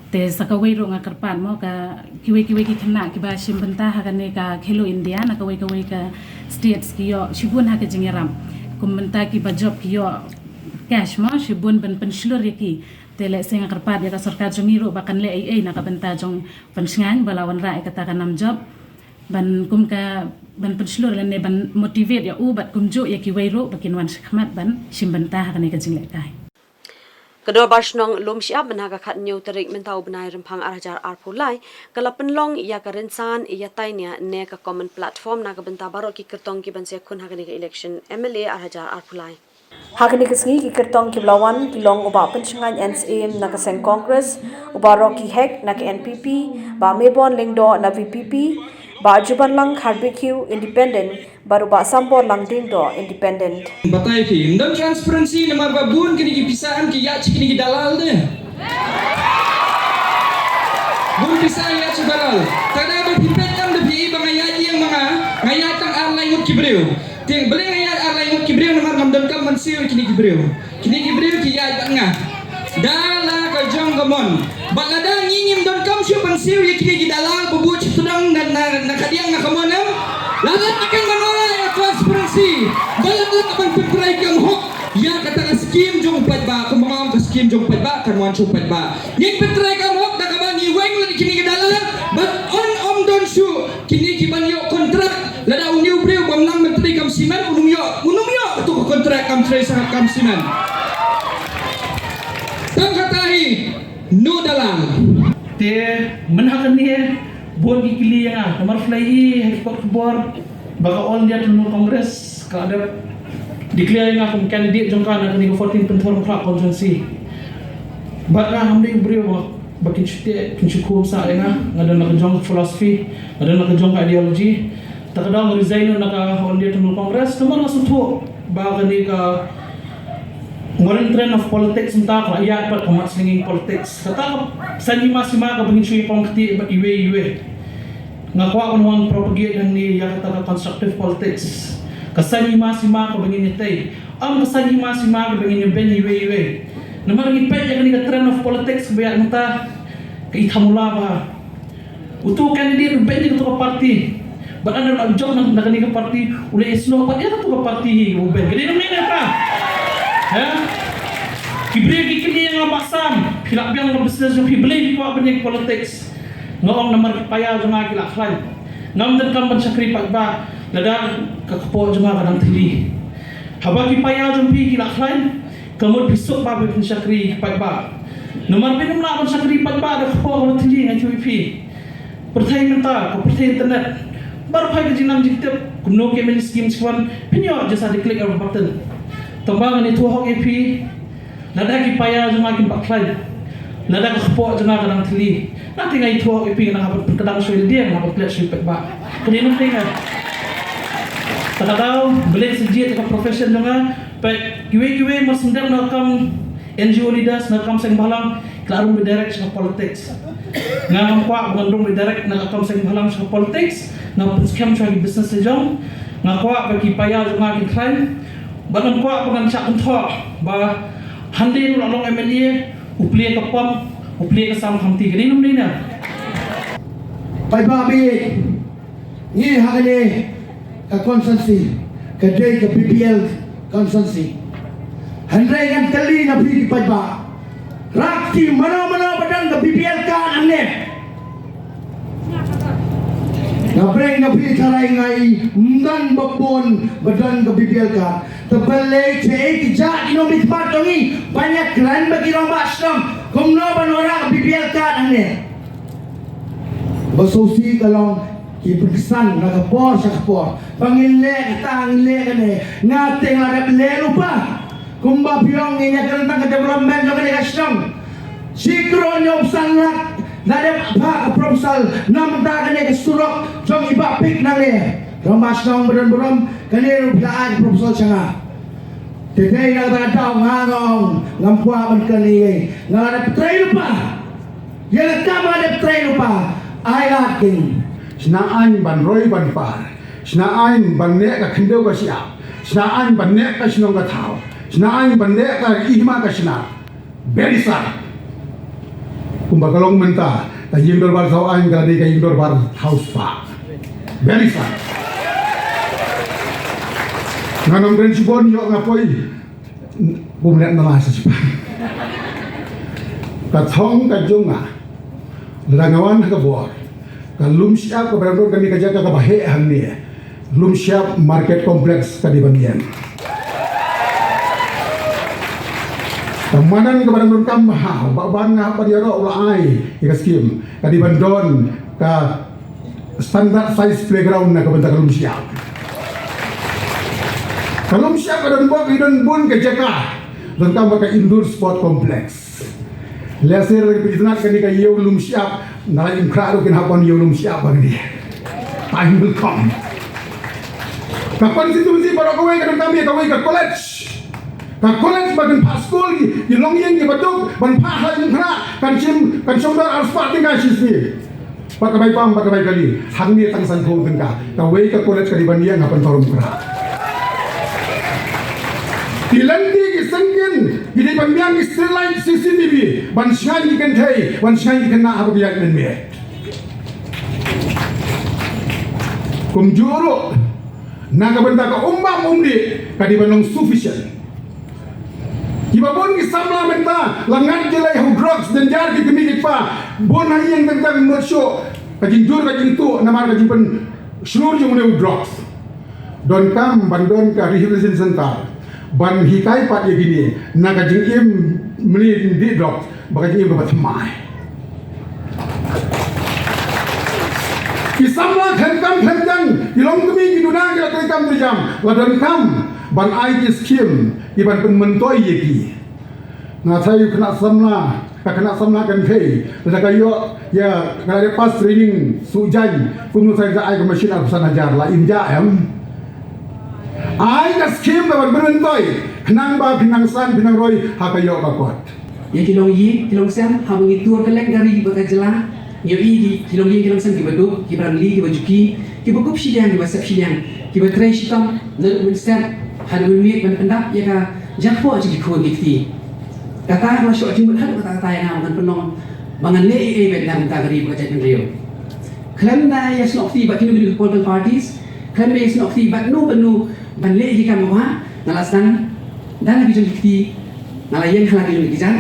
Te sa kawei ruh nga kyrpad mo ka kiwei kiwei ki khynnah kiba shim bynta ha kane ka Khelo India na kawei kawei ka states, ki ïoh shibun ha ka jingïarap. Kum bynta kiba jop ki ïoh cash mo shibun ban pynshlur ïa ki. Te lehse nga kyrpad ïa ka sorkar jong ngi ruh ba kan leh ei ei na ka bynta jong pynshngaiñ ba la wanrah ïa kata ka nam jop, ban kum ka ban pynshlur lane ban motivate ïa u bad kumjuh ïa kiwei ruh ba kin wan shakhmat ban shim bynta ha kane ka jinglehkai. Ka Dorbar Shnong Lumshyiap mynta ka khathynñiew tarik mynta u bnai Rymphang ar hajar arphew lai ka la pynlong ïa ka rynsan ïatai nia ne ka common platform na ka bynta baroh ki kyrtong ki ban sa ïakhun ha kane ka election M L A ar hajar arphew lai. Ha kane ka sngi ki kyrtong kiba la wan ki long u Bah Pynshngaiñ N Syiem na ka seng Congress, u Bah Rocky Hek na ka N P P, Bah Mebon Lyngdoh na V P P, Bah Jubanlang Kharbekhew Independent, bad u Bah Sambor Langding Doh Independent. Batai phi, ym don transparency namar ba bun kine ki pisa em ki ïaid sha kine ki dalal de. Bun pisa ïaid sha dalal. Te da ba phi peit em da phi i ba nga ïaid ïeng ma nga, nga ïaid tang ar lai ngut ki briew. Te balei nga ïaid ar lai ngut ki briew namar ngam donkam ban siew ïa kine ki briew. Kine ki briew ki ïaid bad nga. Da la ka jong ka mon. Bad lada ngi ngim donkam shuh ban siew ïa kine ki dalal ba bun shu sdang na, na, na ka diang na ka mon em. Lada ka kyrteng ban ong ïa transparency. Ba lada ka ban pyntrei kam hok ïa kata ka skim jong u paidbah, kumba nga ong ka skim jong u paidbah kan wan sha u paidbah. Ngin pyntrei kam hok da kaba ngi weng lem ïa kine ki dalal bad yn ym don shuh kine ki ban ïoh kontrak. Lada une u briew bym nang myntri kam simen, un ym ïoh, un ym ïoh kato ka kontrak kam trei sangap kam simen. Tang kata hi, no dalal. Te mynha kane bun ki kylli ïa nga, namar phi la ïohi ha ki kot khubor ba ka All India Trinamool Congress ka la dep declare ïa nga kum candidate jong ka na kane ka fourteen Pynthorumkhlap constituency. Bad nga ngam dei u briew ba, ba kin shu teh, kin shu khum sah ïa nga, nga don la ka jong ka philosophy, nga don la ka jong ka ideology. Te ka daw nga resign na ka All India Trinamool Congress namar nga sngewthuh ba kane ka modern trend of politics mynta ka la ïaid pat ka mat sngewthuh politics. Kata ka saiñ hima sima kaba ngin shu ïakhun kti bad iwei iwei. Nga kwah ban wan propagate hangne ïa kata ka constructive politics. Ka saiñ hima sima kaba ngin ïatei. Ym ka saiñ hima sima kaba ngin ïabeiñ iwei iwei. Namar ngi peit ïa kane ka trend of politics kaba ïaid mynta ka i thamula bha. Uto u candidate u beiñ ïa kato ka party. Bad ynda la jop na, na kane ka party, u leh ïasnoh pat ïa katu ka party hi u Ben. Ka dei namar ne ta? Ha? Ki briew ki kynnoh ïa nga, Bah Sam, phi lah biang ka business jong phi, balei phi kwah ban ïa politics? Nga ong namar ki paia jong nga ki la khlaiñ. Ngam donkam ban shakri paidbah, lada ka kpoh jong nga ka dang thylli. Haba ki paia jong phi ki la khlaiñ, ka mut phi suk ba phin shakri paidbah. Namar phin ym lah ban shakri paidbah da ka kpoh kaba thylli, nga ong ïa phi. Pyrthei mynta, ka pyrthei internet. Baroh phai ka jingnang jingtip, kumno ki M L A schemes ki wan, phin ïoh just da click of a button. Tangba ngan ïathuh hok ïa phi, lada ki paia jong nga kim pat khlaiñ, lada ka kpoh jong nga ka dang thylli, nangta nga ïathuh hok ïa phi, nga hap ban pynkdang shuwa ïa lade, nga hap ban klet shuwa ïa paidbah. Kane nangta nga. Te ka daw, balei sa jied ka profession jong nga, peit kiwei kiwei mar shu dep na ka kam N G O leaders, na ka kam seng bhalang, ki la rung beit direct sha ka politics. Nga ngam kwah ba ngan rung beit direct na ka kam seng bhalang sha ka politics, nga pynskhem shuwa ki business jong. Nga kwah ba ki paia jong nga kin khlaiñ, bad ngam kwah ba ngan shah kynthoh ba hynrei u la long M L A, u plie ka pom, u plie ka sam khamti, ka dei ne ym dei na? Paidbah, ngi ha kane ka constituency ka dei ka B P L constituency. Hynrei ngan kylli na phi ki paidbah, rah kti mano mano ba don ka B P L card hangne? Nga pyrshang na phi, tharai nga i ym don ba bun ba don ka B P L card. Te balei, shaei ki jait ki nongmihkhmat jong ngi ban ïakren bad ki rangbah shnong kumno ban wanrah ka B P L card hangne? Ba sngewsih ka long ki pynksan na ka por sha ka por ba ngin leh kata, ngin leh kane. Nga te nga la dep leh lypa. Kumba phi ong, ngin ïakren tang ka development jong kane ka shnong. Shi klur hynñiew phew san lak la dep phah ka proposal na bynta kane ka surok jong i Bah Pik nangne. Rangbah shnong ba don burom, kane ruh phi la ai ka proposal sha nga. Te dei na kata ka daw nga ong ngam kwah ban kren ei ei. Nga la dep trei lypa. Ïa la ka ba dep trei lypa, ai lad king. Shna aiñ ban roi ban par. Shna aiñ ban neh ka khyndew ka shyiap. Shna aiñ ban neh ka shnong ka thaw. Shna aiñ ban neh ka hima ka shna. Very sad. Kumba ka long mynta, ka ïing dorbar thaw aiñ ka la dei ka ïing dorbar thaw spah. Very sad. Nga nang kren shibun, ïoh nga poi. Bun leh na la sa sipah. Ka thong ka jong nga. Lada nga wan ha ka bor, ka lum shyiap kaba dang don kane ka jaka kaba heh hangne. Lum shyiap market complex ka dei ban ïeng. Ka madan kaba dang don kam ha, ba ban nga ban ïaroh u la ai ïa ka skim, ka dei ban don ka standard size playground na ka bynta ka lum shyiap. Ka lum shyiap ka don bok, ka don bun ka jaka. Don kam bad ka indoor sport complex. Lehse lada phi itynnad kane ka ïew lum shyiap, na la im khrah ruh kin hap ban ïew lum shyiap ba kane. Time will come. Ka constituency baroh kawei ka don kam ïa kawei ka college. Ka college ba kan phah skul ki, ki longïing kiba duk, ban phah ha im khrah, kan shim, kan shong dor arspah tyngka shi sngi. Bad ka bai pam, bad ka bai kali, hangne tang sanphew tyngka. Kawei ka college ka dei ban ïeng ha Pynthorumkhrah. Ki lynti ki syngkien, ki dei ban biang ki street light, C C T V, ban shngaiñ ki kynthei, ban shngaiñ ki khynnah haba ki ïaid mynmiet. Kumjuh ruh, na ka bynta ka um bam um dih, ka dei ban long sufficient. Kiba bun ki samla mynta la ngat jlei ha u drugs, jynjar ki kmie ki kpa, bun ha ïing teng teng, ym nud shuh ka jingjur ka jingtuh namar ka jingpynshlur jong une u drugs. Donkam ban don ka rehabilitation center ban hikai pat ïa kine na ka jingim mlien dih drugs bad ka jingim kaba thymmai. Ki samla khlem kam khlem jam, ki longkmie ki duna ki la trei kam trei jam, la donkam ban ai ki skim ki ban pynmyntoi ïa ki. Nga sa ïa u khynnah samla, ka khynnah samla kynthei, lada ka ïoh ïa ka la dep pass training suh jaiñ, kumno sa ka ai ka machine arphew san hajar, la im jah em? Ai ka skim ka ban pynmyntoi khnang ba phin nang san phin nang roi ha ka ïoh ka kot. Ïa ki longïing ki longsem, haba ngi tur kylleng ka ri bad ka jylla, ngi ïohi ki, ki longïing ki longsem kiba duk, kiba rangli, kiba juki, kiba kup shiliang, kiba sep shiliang, kiba trei shitom naduh mynstep haduh mynmiet ban pyndap ïa ka jingphoh jong ki khun ki kti. Kata ka la shoh jingmut haduh katta katta ïa nga ba ngan pynlong, ba ngan leh ei ei beit na ka bynta ka ri bad ka jaitbynriew. Khlem da ïasnoh kti bad kino kino ki political parties, khlem da ïasnoh kti bad no bad no ban leh ki kam ba nga la sdang da la ki jong ki kti, nga la ïeng ha la ki jong ki jait.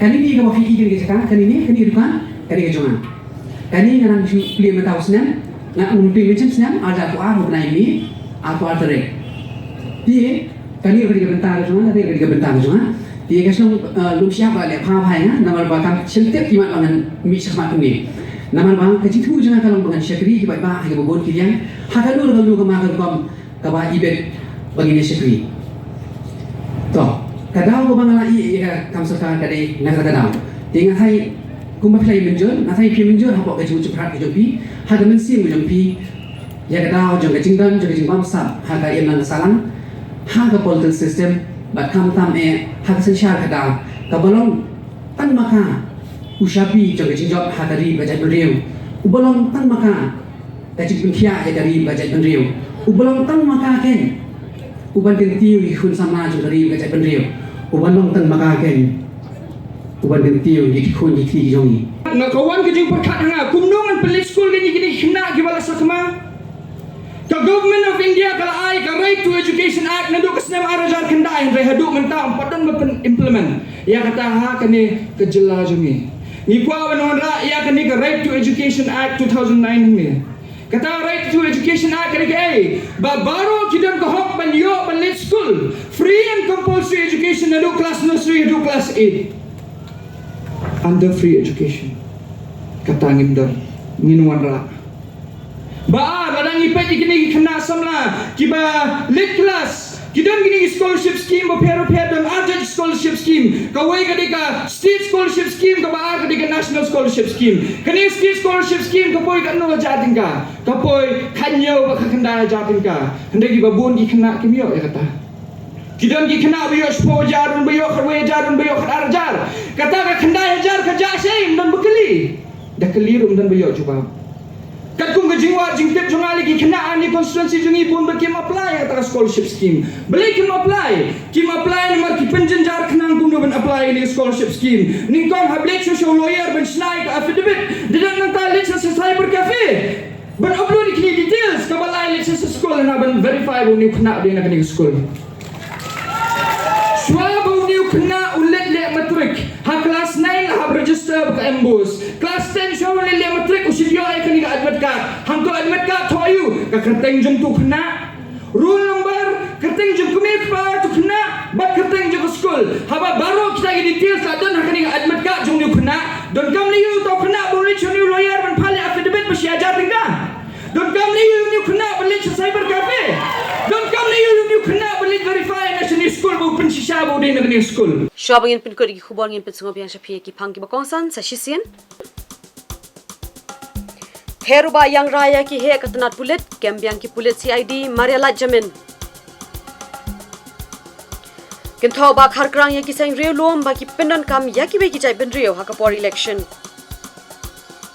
Kane ne kaba phi i kane ka jaka, kane ne, kane ka dukan, kane ka jong nga. Kane nga nang shu plie mynta u snem, nga ym plie mynshem snem, ar hajar arphew ar, u bnai May, arphew ar tarik. Te kane ka dei ka bynta ka jong nga, kane ka dei ka bynta ka jong nga. Te ka shnong, eh, Lumshyiap ba leh pha pha ïa nga, namar ba kam shym tip ki mat ba ngan mih shakhmat kumne. Namar ba ka jingthmu jong nga ka long ba ngan shakri ki paidbah ha kiba bun ki liang, ha kano kano ka ma ka rukom kaba ibit ba ngin ïa shakri. To, ka daw kaba nga la ïoh ïa ka kam sorkar ka dei na kata ka daw. Te nga tharai kumba phi la ïa mynjur, nga tharai phi mynjur hapoh ka jingmut jingpyrkhat ka jong phi, ha ka mynsiem ka jong phi, ïa ka daw jong ka jingdon jong ka jingbamsap ha ka imlang ka sahlang, ha ka political system, bad khamtam eh ha ka synshar khadar, kaba long tang ma ka u shabi jong ka jingjop ha ka ri bad jaitbynriew, uba long tang ma ka ka jingpynkhiah ïa ka ri bad jaitbynriew, uba long tang ma ka keiñ uban kyntiew ïa ki khun samla jong ka ri bad jaitbynriew, uba long tang ma ka keiñ uban kyntiew ïa ki khun ki kti ki jong ngi. Nga ka wan ka jingpyrkhat ha nga, kumno ngan pynleit skul ïa kine ki khynnah kiba la sakma? Ka Government of India ka la ai ka Right to Education Act naduh ka snem ar hajar khyndai, hynrei haduh mynta ym pat don ba pyn-implement ïa kata ha kane ka jylla jong ngi. Ngi kwah ban wanrah ïa kane ka Right to Education Act two thousand nine hangne. Kata Right to Education Act ka dei kaei? Ba baroh ki don ka hok ban ïoh ban leit skul, free and compulsory education naduh class nursery haduh class eight. Under free education. Kata ngim don, ngin wanrah. Ba ar, lada ngi peit ïa kine ki khynnah samla kiba leit class, ki don kine ki scholarship scheme bapher bapher, don ar jait scholarship scheme. Kawei ka dei ka state scholarship scheme, kaba ar ka dei ka national scholarship scheme. Kane state scholarship scheme ka poi katno hajar tyngka? Ka poi khathynñiew bad khatkhyndai hajar tyngka. Hynrei kiba bun ki khynnah kim ïoh ïa kata. Ki don ki khynnah ba ïoh shiphew hajar, don ba ïoh khatwei hajar, don ba ïoh khatar hajar. Kata ka khyndai hajar ka jah shai, ym don ba kylli. Da kylli ruh ym don ba ïoh jubab. Katkum ka jingwad jingtip jong nga, la ki khynnah ha kane ka constituency jong ngi bun ba kim apply ïa kata ka scholarship scheme. Balei kim apply? Kim apply namar ki pynjynjar khnang kumno ban apply ïa kane ka scholarship scheme. Nyngkong hap leit sha u lawyer ban shna ïa ka affidavit. Dei nangta leit sha cyber cafe ban upload ïa kine ki details, kaba lai leit sha skul hana ban verify ba une u khynnah u dei na kane ka skul. Shuwa ba une u khynnah u leit leh matric, ha class nine la hap register ba ka MBOSE. Class ten shuwa u leit leh matric u shait ïoh ïa kane ka admit card. Hangto admit card thoh aïu? Ka kyrteng jong uto u khynnah. Roll number, kyrteng jong u kmie u kpa uto u khynnah bad kyrteng jong ka skul. Haba baroh kita ki details la don ha kane ka admit card jong une u khynnah, donkam lei ïa uto u khynnah ba u leit sha une u lawyer ban file ïa affidavit ba shi hajar tyngka? Donkam lei ïa une u khynnah ba leit sha cyber cafe? Donkam lei ïa une u khynnah ba leit verify na shane u skul ba u pynshisha ba u dei na kane ka skul? Shuwa ba ngin pynkut ïa ki khubor, ngin pynsngewbha ïa phi ïa ki phang kiba kongsan sa shisien. Her u Bah Ïangrai ïa ki heh ka tnat pulit, kem biang ki pulit CID mar ïa lait jamin. Kynthoh Bah Kharkrang ïa ki seng riewlum ba ki pyndonkam ïa kiwei ki jaitbynriew ha ka por election.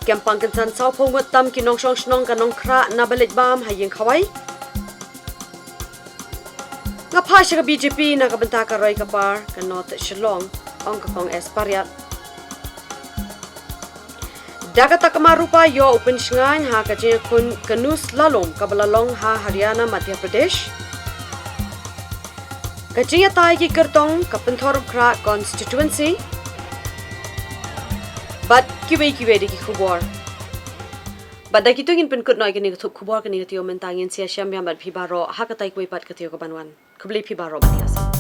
Kem pang kynsan sawphew ngut tam ki nongshong shnong ka Nongkhrah na ba leit bam ha ïing khawai. Nga phai sha ka BJP na ka bynta ka roi ka par ka North Shillong, ong ka Kong S Pariat. Da ka takma rupa ïoh u pynshngaiñ ha ka jingïakhun canoe slalom kaba la long ha Haryana, Madhya Pradesh. Ka jingïatai ki kyrtong ka Pynthorumkhrah constituency. Bad kiwei kiwei de ki khubor. Bad da kito ngin pynkut noh ïa kane ka thup khubor, kane ka taïew mynta. Ngin sa ïashem biang bad phi baroh ha katai kawei pat ka taïew kaban wan. Khublei phi baroh, bad ïa